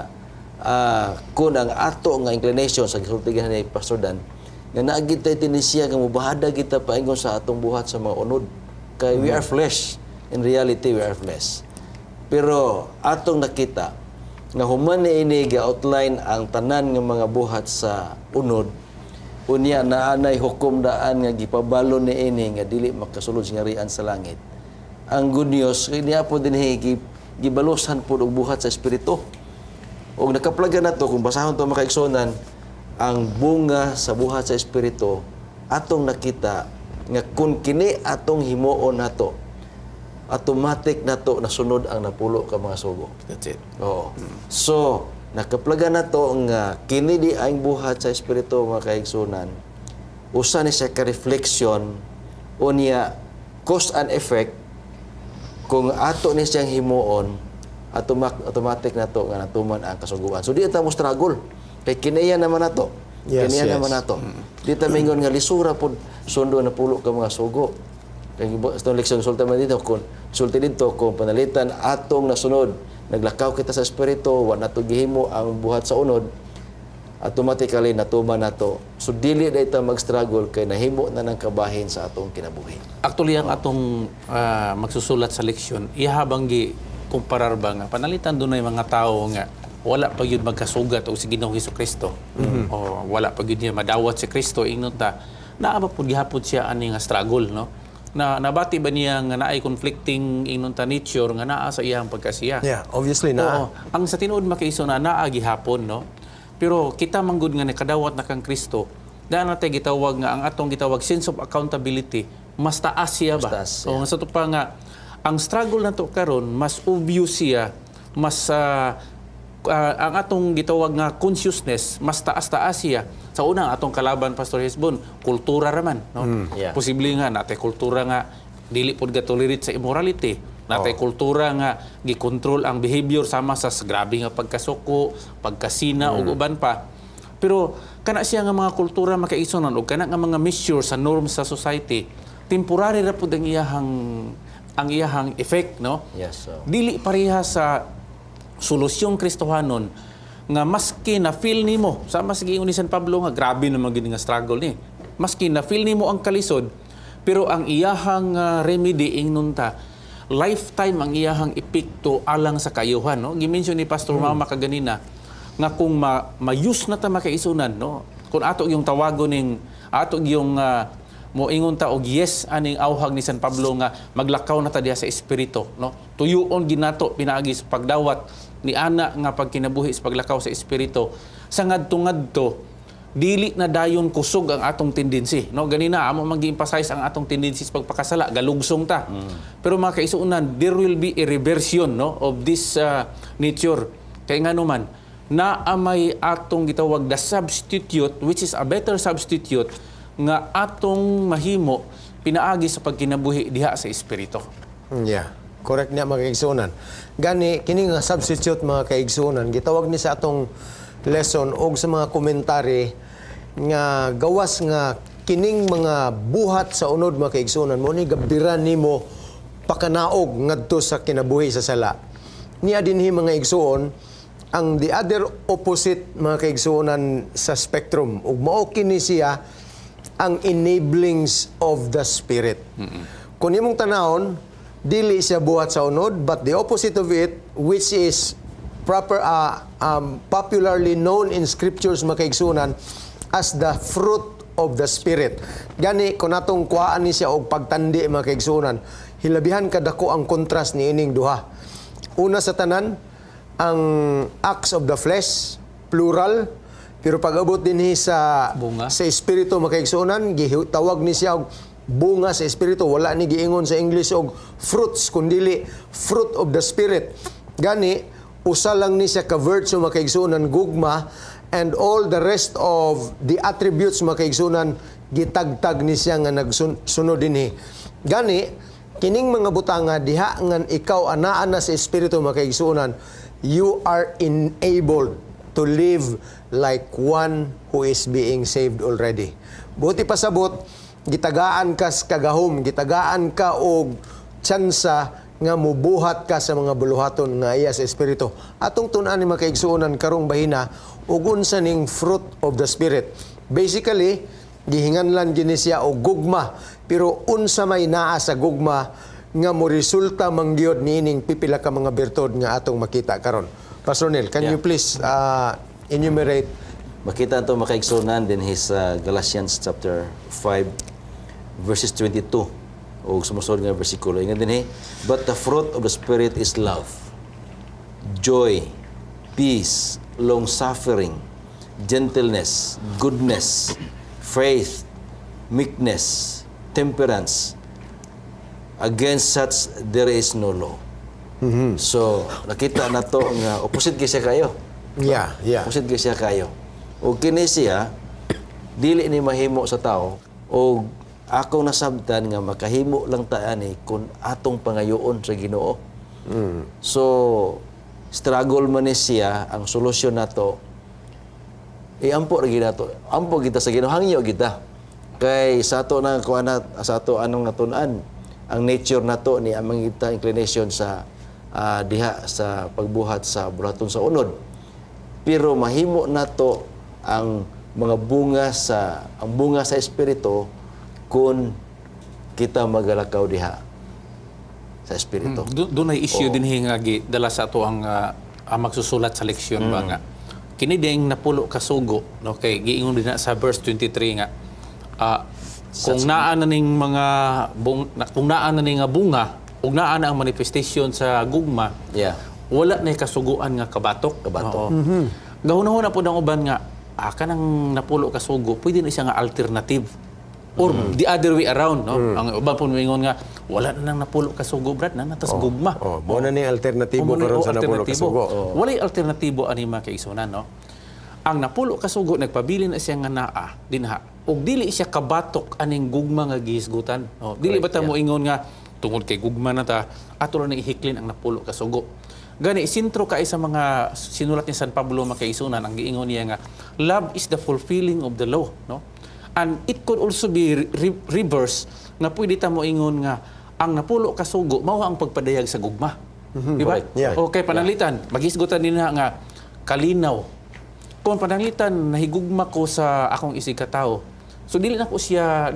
kun ang ato nga inclination sa gisulti ni Pastor Dan nga naa gid tay tendensiya nga mubahada kita paingon sa atong buhat sa mga unod. Kay we are flesh. In reality, we are flesh. Pero atong nakita nga human ni ini ga-outline ang tanan nga mga buhat sa unod, unya naanay hukom daan nga gipabalon ni ini nga dili makasulod sa ngarian sa langit. Ang good news kay niya po dinhi gibalusan po og buhat sa espiritu. Og nakaplaga na to kung basahon to, mga kaigsunan, ang bunga sa buhat sa espiritu, atong nakita nga kung kini atong himuon nato, automatic nato nasunod ang napulo ka mga sugo. That's it. Oo. So, nakaplaga na to nga kini di ang buhat sa espiritu, mga kaigsunan. Usa ni siya ka reflection unya cause and effect. Kung ato ni siyang himuon, automatic na to nga natuman ang kasuguan. So di ta mo struggle kay kiniya naman nato. Kiniya naman nato. Di ta mingon nga lisura pod sundo napulo ka mga sugo. Kay itong leksyon sulti man dito, kung sulti dito kung panalitan atong nasunod, naglakaw kita sa espiritu, wa nato gihimo ang buhat sa unod, automatically natuman nato. So dili na ita mag-struggle kay nahimo na ng kabahin sa atong kinabuhi. Actually, ang atong magsusulat sa leksyon, ihabang gi kumparar ba nga panalitan dunay mga tao nga wala pa gyud magkasugat og si Ginoong Kristo o wala pa gyud niya madawat si Kristo, ingnon ta naa ba pud gihapon siya ani nga struggle, no, na nabati ba niya nga naay conflicting, ingnon ta, nature nga naa sa iyang pagkasiya? Yeah, obviously na. Oo. Ang sa tinuod makaiso na naa gihapon, no. Pero kita manggod nga nakadawat na kang Kristo, daan natin gitawag nga ang atong gitawag sense of accountability, mas taas siya ba? Mas taas. Oo, sa to pa nga ang struggle nato karon mas obvious siya, mas ang atong gitawag nga consciousness mas taas-taas siya. Sa una, ang atong kalaban, Pastor Hesbon, kultura raman, no? Posible nga natay kultura nga dili pod ga-tolerate sa immorality. Natay kultura nga gikontrol ang behavior sama sa grabe nga pagkasuko, pagkasina ug uban pa. Pero kana siya nga mga kultura, makaisunan, og kana nga mga measure sa norms sa society, temporary ra pud ang iyahang effect, no? Yes, so. Dili pareha sa solusyong Kristohanon nga maski na feel nimo sa maski ni San Pablo nga grabe naman gid nga struggle ni. Maski na feel nimo ang kalisod, pero ang iyahang remedy, ingnon ta, lifetime ang iyahang epekto alang sa kayuhan, no? Gimension ni Pastor Mama kaganina nga kung ma-use na ta, makaisunan, no, kung ato yung tawagon ning ato yung moingon ta og yes aning awhag ni San Pablo nga maglakaw na ta diha sa espiritu, no, tuyuon ginato pinaagi sa pagdawat ni ana nga pagkinabuhi sa paglakaw sa espiritu sa ngadto-ngadto. Dili na dayon kusog ang atong tendency, no? Ganina amo man gi-emphasize ang atong tendency sa pagpakasala, galugsong ta. Pero mga kaisuunan, there will be a reversion, no, of this nature. Kay ngano man, naa may atong gitawag the substitute, which is a better substitute nga atong mahimo pinaagi sa pagkinabuhi diha sa espiritu. Yeah. Correct niya, mga kaigsuonan. Gani kini nga substitute, mga kaigsuonan, gitawag ni sa atong lesson og sa mga komentary nga gawas nga kining mga buhat sa unod, mga kaigsuonan, mo ni gabiran nimo pakanaog ngadto sa kinabuhi sa sala. Niya dinhi, mga igsuon, ang the other opposite, mga kaigsuonan, sa spectrum ug mao kini siya ang enablings of the Spirit. Kung imong tanawon, dili siya buhat sa unod, but the opposite of it, which is proper popularly known in scriptures, mga kaigsuonan, as the fruit of the Spirit. Gani kung atong kuhaan ni siya og pagtandi, mga kaigsuonan, hilabihan kadako ang contrast ni ining duha. Una sa tanan, ang acts of the flesh, plural, pero pag-abot dinhi sa Bunga. Sa espiritu, mga kaigsuonan, gitawag ni siya og bunga sa espiritu. Wala ni giingon sa English og fruits, kundili fruit of the Spirit. Gani usa lang ni siya ka virtue, mga kaigsuonan, gugma, and all the rest of the attributes, mga kaigsuonan, gitagtag ni siya nga nagsunod dinhi. Gani kining mga butanga diha nga ikaw anaa na sa espiritu, mga kaigsuonan, you are enabled to live like one who is being saved already. Buti pasabot, gitagaan ka sa kagahom, gitagaan ka og tsansa nga mubuhat ka sa mga buluhaton nga iya sa espiritu. Atong tun-an ni mga kaigsuonan karong bahina ug unsa ning fruit of the Spirit. Basically, gihinganlan gini siya og gugma, pero unsa may naa sa gugma nga mo resulta mangyod niining pipila ka mga bertud nga atong makita karon. Pastor Neil, can you please enumerate? Makita ito, mga kaigsuonan, din sa Galatians chapter 5 verses 22 o sumusunod nga bersikulo. Ingon din, "But the fruit of the Spirit is love, joy, peace, long suffering, gentleness, goodness, faith, meekness, temperance. Against such there is no law." So, nakita na to nga opposite kay siya kayo. Opposite kay siya kayo. O kini siya dili ni mahimo sa tao o akong nasabtan nga makahimo lang ta ani kung atong pangayoon sa Ginoo. So struggle man ni siya, ang solusyon nato iampo ra gyud nato. Ampo kita sa Ginoo, hangyo kita. Kay sa ato na kuan na sa ato anong natun-an, ang nature nato ni amang kita inclination sa diha sa pagbuhat sa buhaton sa unod. Pero mahimo nato ang mga bunga sa ang bunga sa espiritu kung kita magalakaw diha sa espiritu. Doon ay issue din nga dala sa ato ang magsusulat sa leksyon ba nga kini ding napulo ka sugo, no, kay giingon din na sa verse 23 nga kung naa na ning mga kung naa na ning nga bunga ug naa na ang manifestation sa gugma, wala na kasuguan nga kabatok. Kabatok. Oo. Gahunahuna po ang uban nga kanang napulo ka sugo pwede na siya nga alternative or the other way around, no? Ang uban po moingon nga wala na nang napulo ka sugo, brad, na natas gugma. Oh, mo na ni alternatibo O, mo na- karon o, sa napulo ka alternatibo. sugo. Walay alternatibo ani, mga kaigsuonan, no? Ang napulo ka sugo nagpabili na siya nga naa dinha. Ug dili siya kabatok aning gugma nga gihisgutan. No? Dili ba ta mo ingon nga tungod kay gugma na ta ato ra na ihiklin ang napulo ka sugo. Gani sentro kay sa mga sinulat ni San Pablo, mga kaigsuonan, ang giingon niya nga love is the fulfilling of the law, no? And it could also be reverse nga pwede ta mo ingon nga ang napulo ka sugo mao ang pagpadayag sa gugma. Di ba? Correct. Yeah. Okay, pananglitan, maghisgutan din na nga kalinaw. Kung pananglitan nahigugma ko sa akong isig katao. So dili na ko siya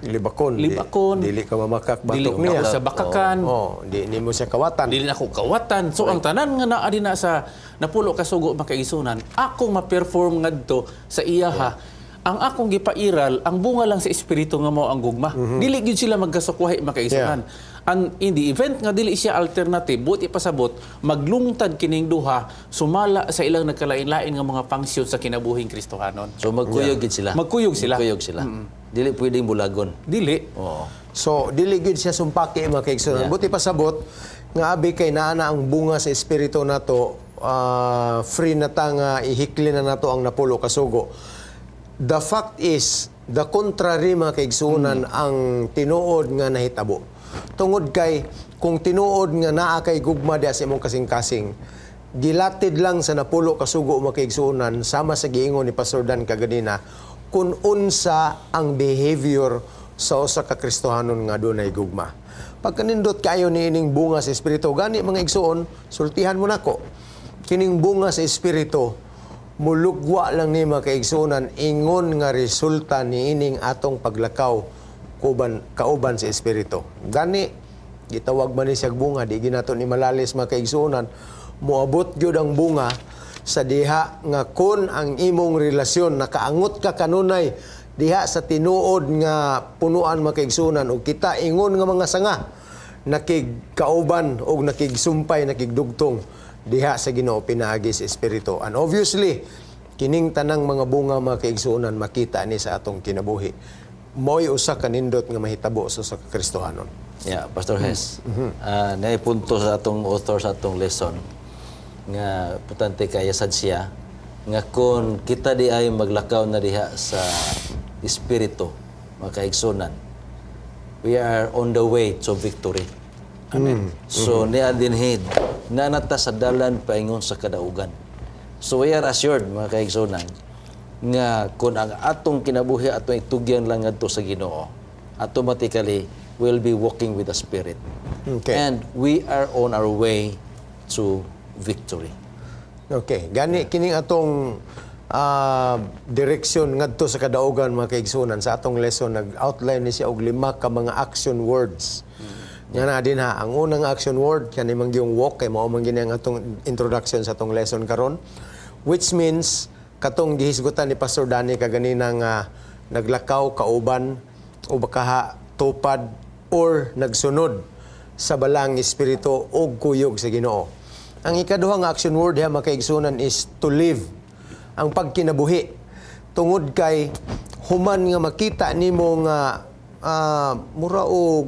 Libakon. Libakon. Dili ka mamakak Dili batok na niya. ko siya bakakan. Oh, di nimo siya kawatan. Dili na ako kawatan. So ang tanan nga naa din na sa napulo ka sugo, mga kaigsuonan, akong ma-perform ngadto sa iyaha. Ang akong gipairal, ang bunga lang sa Espiritu nga mao ang gugma. Dili gyud sila magkasukwahi, makaigsuonan. And in the event nga dili siya alternative, buot ipasabot, maglungtad kining duha sumala sa ilang nagkalain-lain nga mga function sa kinabuhing Kristohanon. So magkuyog gid sila. Magkuyog sila. Magkuyog sila. Dili pwedeng bulagon. Dili. Oo. So, dili gyud siya sumpaki, mga kaigsuonan. Buot pasabot nga abi kay naa na ang bunga sa Espiritu nato, free na ta nga ihikli na nato ang napulo ka sugo. The fact is, the contrary, mga kaigsuonan, ang tinuod nga nahitabo. Tungod kay kung tinuod nga naa kay gugma diha sa imong kasing-kasing, gilatid lang sa napulo ka sugo, mga kaigsuonan, sama sa giingon ni Pastor Dan kaganina, kung unsa ang behavior sa usa ka Kristohanon nga dunay gugma. Pagkanindot kayo ni ining bunga sa Espiritu, gani mga igsoon, sultihan mo nako. Kining bunga sa Espiritu, mulugwa lang ni mga kaigsuonan ingon nga resulta ni ining atong paglakaw kuban kauban sa Espiritu. Gani gitawag man ni siyag bunga, di ginato ni malalis, mga kaigsuonan, moabot gyud ang bunga sa diha nga kon ang imong relasyon nakaangot ka kanunay diha sa tinuod nga punuan, mga kaigsuonan, ug kita ingon nga mga sanga nakigkauban og nakigsumpay, nakigdugtong diha sa Ginoo pinaagi sa Espiritu. And obviously, kining tanang mga bunga, mga kaigsuonan, makita ni sa atong kinabuhi. Mo'y usa ka nindot nga mahitabo sa usa ka Kristohanon. Yeah, Pastor Hess. Ah, punto sa atong author sa atong lesson nga importante kaya sad siya nga kung kita di ay maglakaw na diha sa Espiritu, mga kaigsunan, we are on the way to victory. Amen. So niya dinhid na nata sa dalan paingon sa kadaugan. So we are assured, mga kaigsunan, nga kung ang atong kinabuhi atong itugyan lang ngadto sa Ginoo, automatically we'll be walking with the Spirit. And we are on our way to victory. Okay, gani kining atong direksyon ngadto sa kadaugan, mga kaigsunan, sa atong lesson nag-outline ni siya og lima ka mga action words. Nga na din ha, ang unang action word kani man gyung walk, kay mao man gini ang atong introduction sa atong lesson karon, which means katong gihisgutan ni Pastor Danny kaganina nga naglakaw kauban o bakaha tupad or nagsunod sa Balaang Espiritu og kuyog sa Ginoo. Ang ikaduha nga action word diha, mga kaigsunan, is to live. Ang pagkinabuhi. Tungod kay human nga makita nimo nga mura og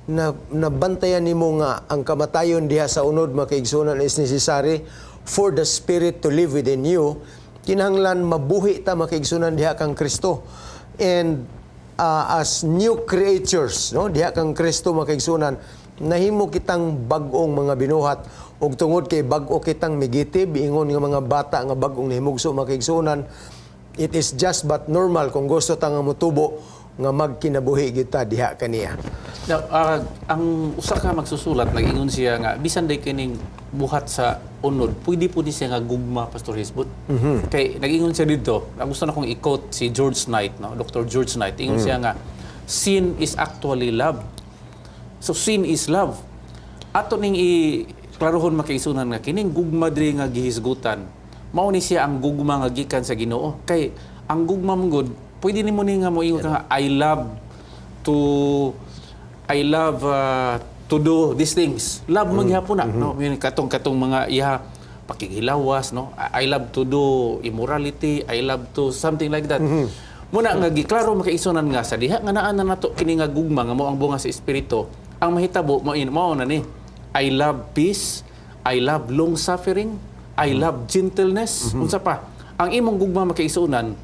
na nabantayan nimo nga ang kamatayon diha sa unod, mga kaigsunan, is necessary for the Spirit to live within you, kinahanglan mabuhi ta, mga kaigsunan, diha kang Kristo. And as new creatures, no, diha kang Kristo, mga kaigsunan, nahimo kitang bag-ong mga binuhat, ug tungod kay bag-o kitang migitib ingon nga mga bata nga bag-ong nahimugso, mga kaigsunan, it is just but normal kung gusto ta nga motubo nga magkinabuhi kita diha kaniya. Now, ang usa ka magsusulat nag-ingon siya nga bisan day kining buhat sa unod, pwede po ni siya nga gugma, Pastor Hisbut. Kay nag-ingon siya dito, ang gusto na kong i-quote si George Knight, no? Dr. George Knight. Ingon siya nga sin is actually love. So sin is love. Ato ning i klarohon, makaigsunan, nga kining gugma diri nga gihisgutan, mao ni siya ang gugma nga gikan sa Ginoo. Kay ang gugma mo gud, pwede nimo ni nga moingon ka nga I love to do these things. Love man gihapon na, no? Yun, katong mga iha pakigilawas, no? I love to do immorality, I love to something like that. Muna nga giklaro, makaigsunan, nga sa diha nga naa na nato kini nga gugma nga mao ang bunga sa Espiritu, ang mahitabo mao mao na ni I love peace, I love long suffering, I love gentleness, unsa pa. Ang imong gugma, makaigsunan,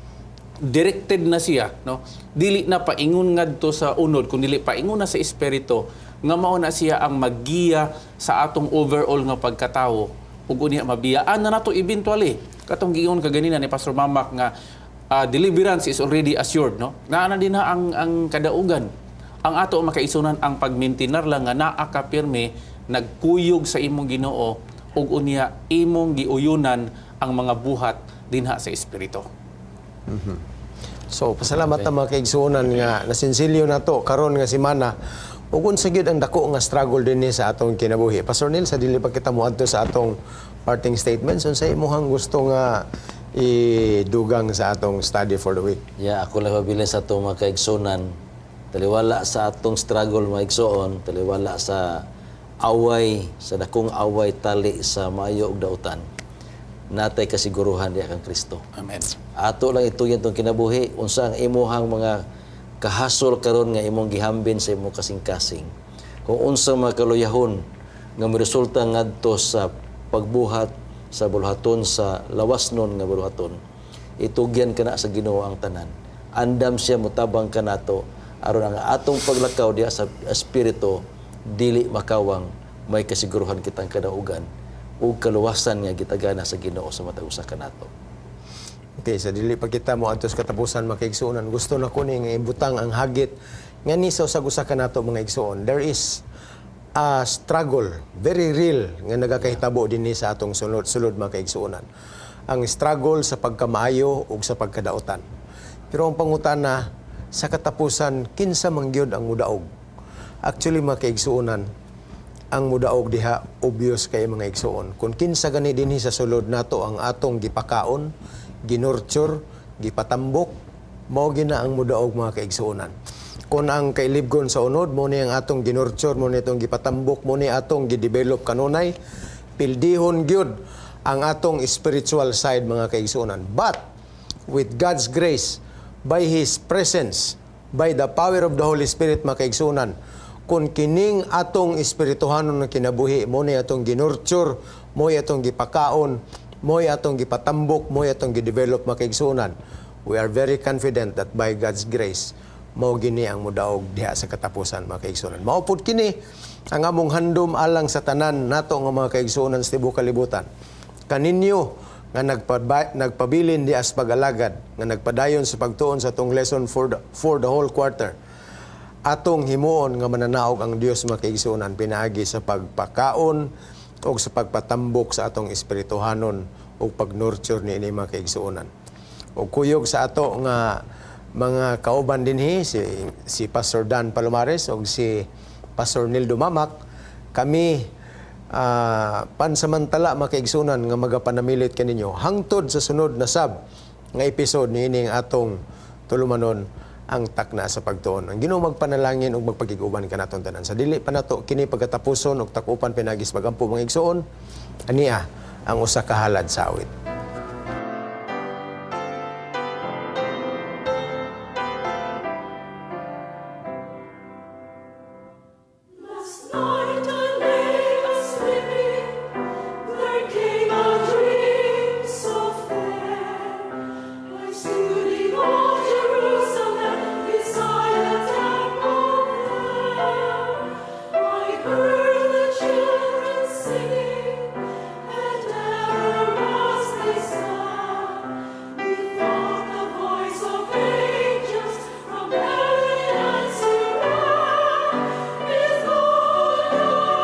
directed na siya, no? Dili na paingon ngadto sa unod kun dili paingon na sa Espiritu nga mao na siya ang maggiya sa atong overall nga pagkatawo ug unya mabiyaan na nato eventually katong giingon kaganina ni Pastor Mamak nga deliverance is already assured, no? Naa na din na ang kadaugan. Ang ato, makaigsunan, ang pagmintinar lang nga naa ka pirme nagkuyog sa imong Ginoo ug unya imong giuyunan ang mga buhat dinha sa Espiritu. So, pasalamat na, mga kaigsuonan, nga nasinsilyo na to karon nga semana ug unsa gyud ang dako nga struggle dinhi sa atong kinabuhi. Pastor Neil, sa dili pa kita moadto sa atong parting statements, unsa imong gusto nga Idugang sa atong study for the week? Yeah, ako lang pabilin sa atong mga kaigsunan. Taliwala sa atong struggle, mga igsoon, taliwala sa away, sa dakong away tali sa maayo ug dautan. Natay kasiguruhan diha kang Kristo. Amen. Ato lang itugyan tong kinabuhi, unsa ang imuhang mga kahasol karon nga imong gihambin sa imong kasing-kasing. Kung unsa mga kaluyahon nga moresulta ngadto sa pagbuhat sa buluhaton, sa lawasnon nga buluhaton, itugyan kana sa Ginoo ang tanan. Andam siya mutabang kanato aron ang atong paglakaw diha sa espiritu dili makawang, may kasiguruhan kitang kadaugan ug kaluwasan nga gitagana sa Ginoo sa matag usa kanato. Okay, sa dili pa kita mo adto sa katapusan, mga kaigsuonan, gusto na ko ni nga ibutang ang hagit nga ni sa usag-usa kanato, mga igsuon. There is a struggle, very real, nga nagakahitabo dinhi sa atong sulod, sulod, mga kaigsuonan. Ang struggle sa pagkamaayo ug sa pagkadautan. Pero ang pangutana, sa katapusan, kinsa man gyud ang mudaog? Actually, mga kaigsuonan, ang mudaog diha obvious kay, mga igsuon. Kung kinsa gani dinhi sa sulod nato ang atong gipakaon, ginurture, gipatambok, mao gina ang mudaog, mga kaigsuonan. Kung ang kailibgon sa unod mo ni ang atong ginurture, mo ni atong gipatambok, mo ni atong gidevelop kanunay, pildihon gyud ang atong spiritual side, mga kaigsuonan. But with God's grace, by His presence, by the power of the Holy Spirit, mga kaigsunan, kung kining atong espirituhanon ng kinabuhi, mo ni atong ginurture, mo ni atong gipakaon, mo ni atong gipatambok, mo ni atong gidevelop, mga kaigsunan, we are very confident that by God's grace, mao gini ang mudaog diha sa katapusan, mga kaigsunan. Mao pud kini ang among handom alang sa tanan nato nga mga kaigsunan sa tibuok kalibutan. Kaninyo nga nagpabilin di as pag-alagad, nga nagpadayon sa pagtuon sa atong lesson for the whole quarter. Atong himuon nga mananaog ang Dios, mga kaigsuonan, pinaagi sa pagpakaon o sa pagpatambok sa atong espirituhanon o pag-nurture ni ini, mga kaigsuonan. O kuyog sa ato nga mga kauban dinhi si si Pastor Dan Palomares o si Pastor Nildo Mamac, kami pansamantala, mga kaigsunan, nga magapanamilit kaninyo hangtod sa sunod na sab nga episode niining atong tulumanon, Ang Takna sa Pagtuon. Ang Ginoo magpanalangin ug magpakig-uban kanatong tanan. Sa dili pa nato kini pagkatapuson ug takupan pinaagi sa pagampo, mga igsoon, ania ang usa ka halad sa awit. Last night I lay a-sleeping, there came a dream so fair. I stood in old Jerusalem beside the temple there. I heard the children singing, and ever as they sang, methought the voice of angels from heaven in answer rang. Methought the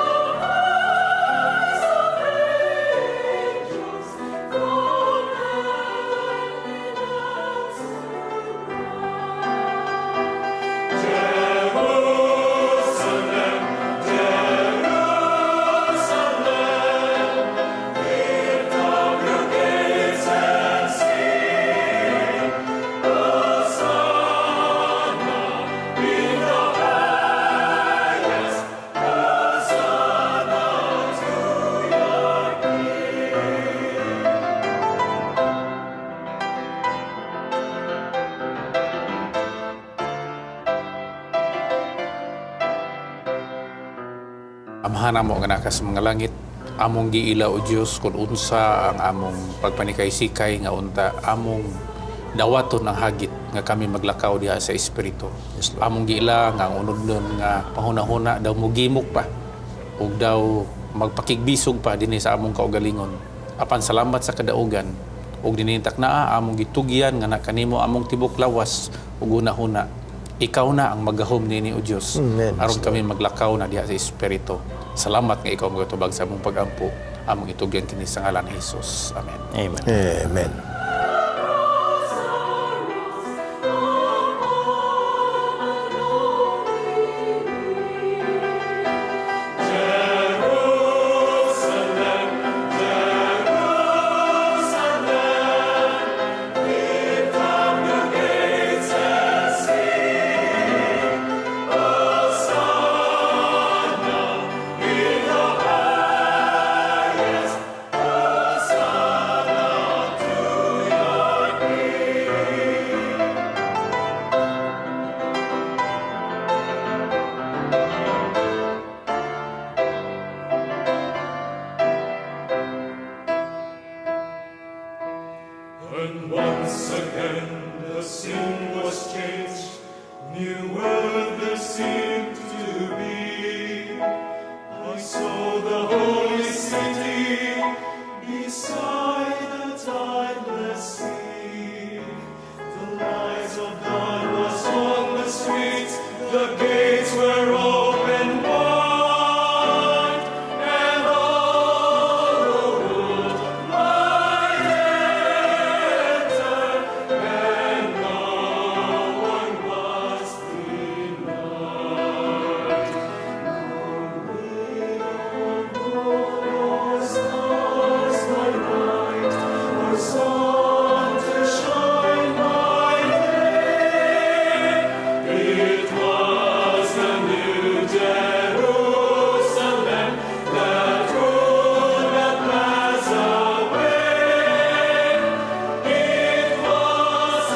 voice of angels from heaven in answer rang. Jerusalem, Jerusalem, lift up your gaze and see. Hosanna in the highest, Hosanna to your King. Amahan namo nga naka sa mga langit, among giila o Dios kung unsa ang among pagpanikay-sikay nga unta among dawaton ang hagit nga kami maglakaw diha sa espiritu. Among giila nga ang unod-nun nga panghunahuna daw mugimok pa ug daw magpakigbisog pa dinhi sa among kaugalingon. Apan salamat sa kadaugan ug dinintak naa among gitugyan nga na kanimo among tibok lawas ug hunahuna. Ikaw na ang magahom nini o Dios Amen. aron kami maglakaw na diha sa espiritu. Salamat nga ikaw magatubag sa among pagampo. Among itugyan kini sa ngalan ni Jesus. Amen. Amen. Amen. Cross arose upon a lonely Jerusalem, Jerusalem, New world there seemed to be. I saw the holy city beside the tideless sea. The light of dawn was on the streets, the gates were open wide, and all the world might enter, and no one was denied. No stars by night, or sun to shine by day. It was the new Jerusalem that would not pass away. It was a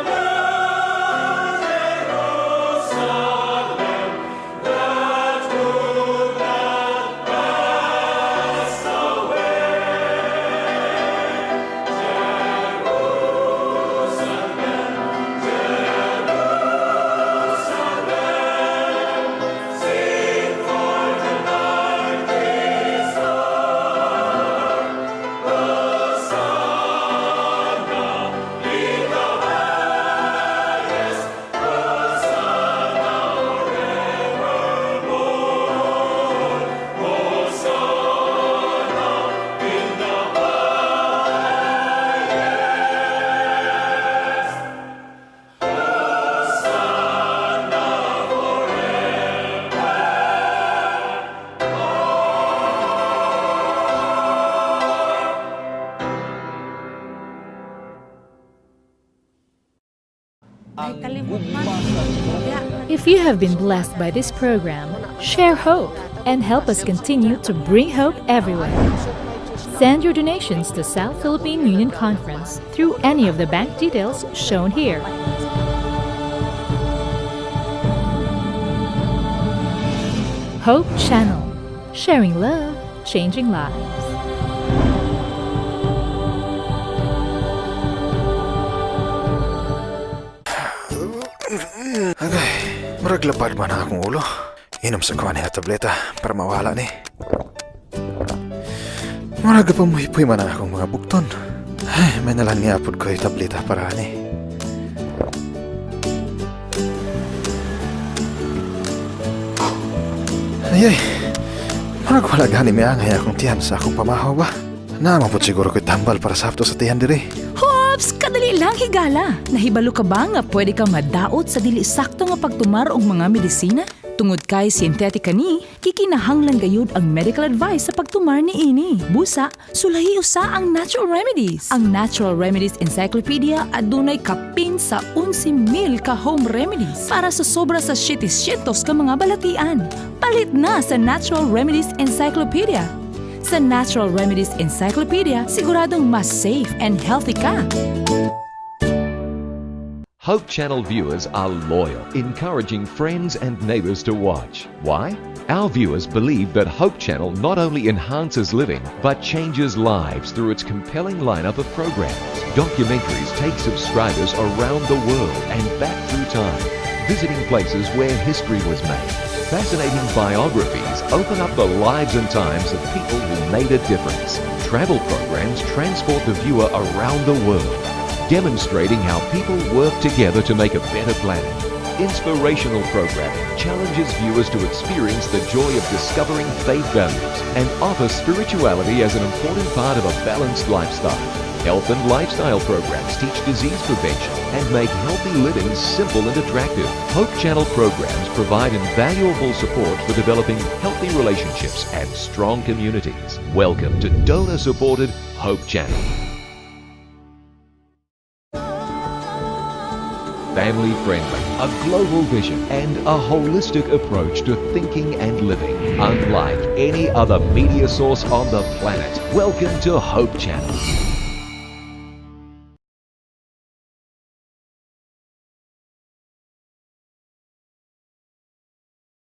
new Jerusalem that would not pass away. Jerusalem, Jerusalem, sing for the night is o'er. Hosanna in the highest, Hosanna forevermore. Hosanna in the highest. Hosanna forever. If you have been blessed by this program, share hope and help us continue to bring hope everywhere. Send your donations to South Philippine Union Conference through any of the bank details shown here. Hope Channel, sharing love, changing lives. Agay, murag lapad man ang akong ulo. Inom sa kuha niya tableta para mawala ni. Murag pa muhipoy man ang akong mga bukton. Ay, may nalang niya pud ko tableta para ani. Ay, ay, murag wala gani miangay akong tiyan sa akong pamahaw ba? Naa man pud siguro ko'y tambal para sakto sa tiyan diri. Hops! Kadali lang, higala! Nahibalo ka ba nga pwede kang madaot sa dili sakto nga pagtumar og mga medisina? Tungod kay synthetic kani, gikinahanglan gayud ang medical advice sa pagtumar ni ini. Busa, sulahi usa ang natural remedies. Ang Natural Remedies Encyclopedia adunay kapin sa 11,000 ka home remedies para sa sobra sa 700 ka mga balatian. Palit na sa Natural Remedies Encyclopedia. Sa Natural Remedies Encyclopedia, siguradong mas safe and healthy ka. Hope Channel viewers are loyal, encouraging friends and neighbors to watch. Why? Our viewers believe that Hope Channel not only enhances living, but changes lives through its compelling lineup of programs. Documentaries take subscribers around the world and back through time, visiting places where history was made. Fascinating biographies open up the lives and times of people who made a difference. Travel programs transport the viewer around the world, demonstrating how people work together to make a better planet. Inspirational programming challenges viewers to experience the joy of discovering faith values and offer spirituality as an important part of a balanced lifestyle. Health and lifestyle programs teach disease prevention and make healthy living simple and attractive. Hope Channel programs provide invaluable support for developing healthy relationships and strong communities. Welcome to donor supported Hope Channel. Family friendly, a global vision, and a holistic approach to thinking and living. Unlike any other media source on the planet. Welcome to Hope Channel.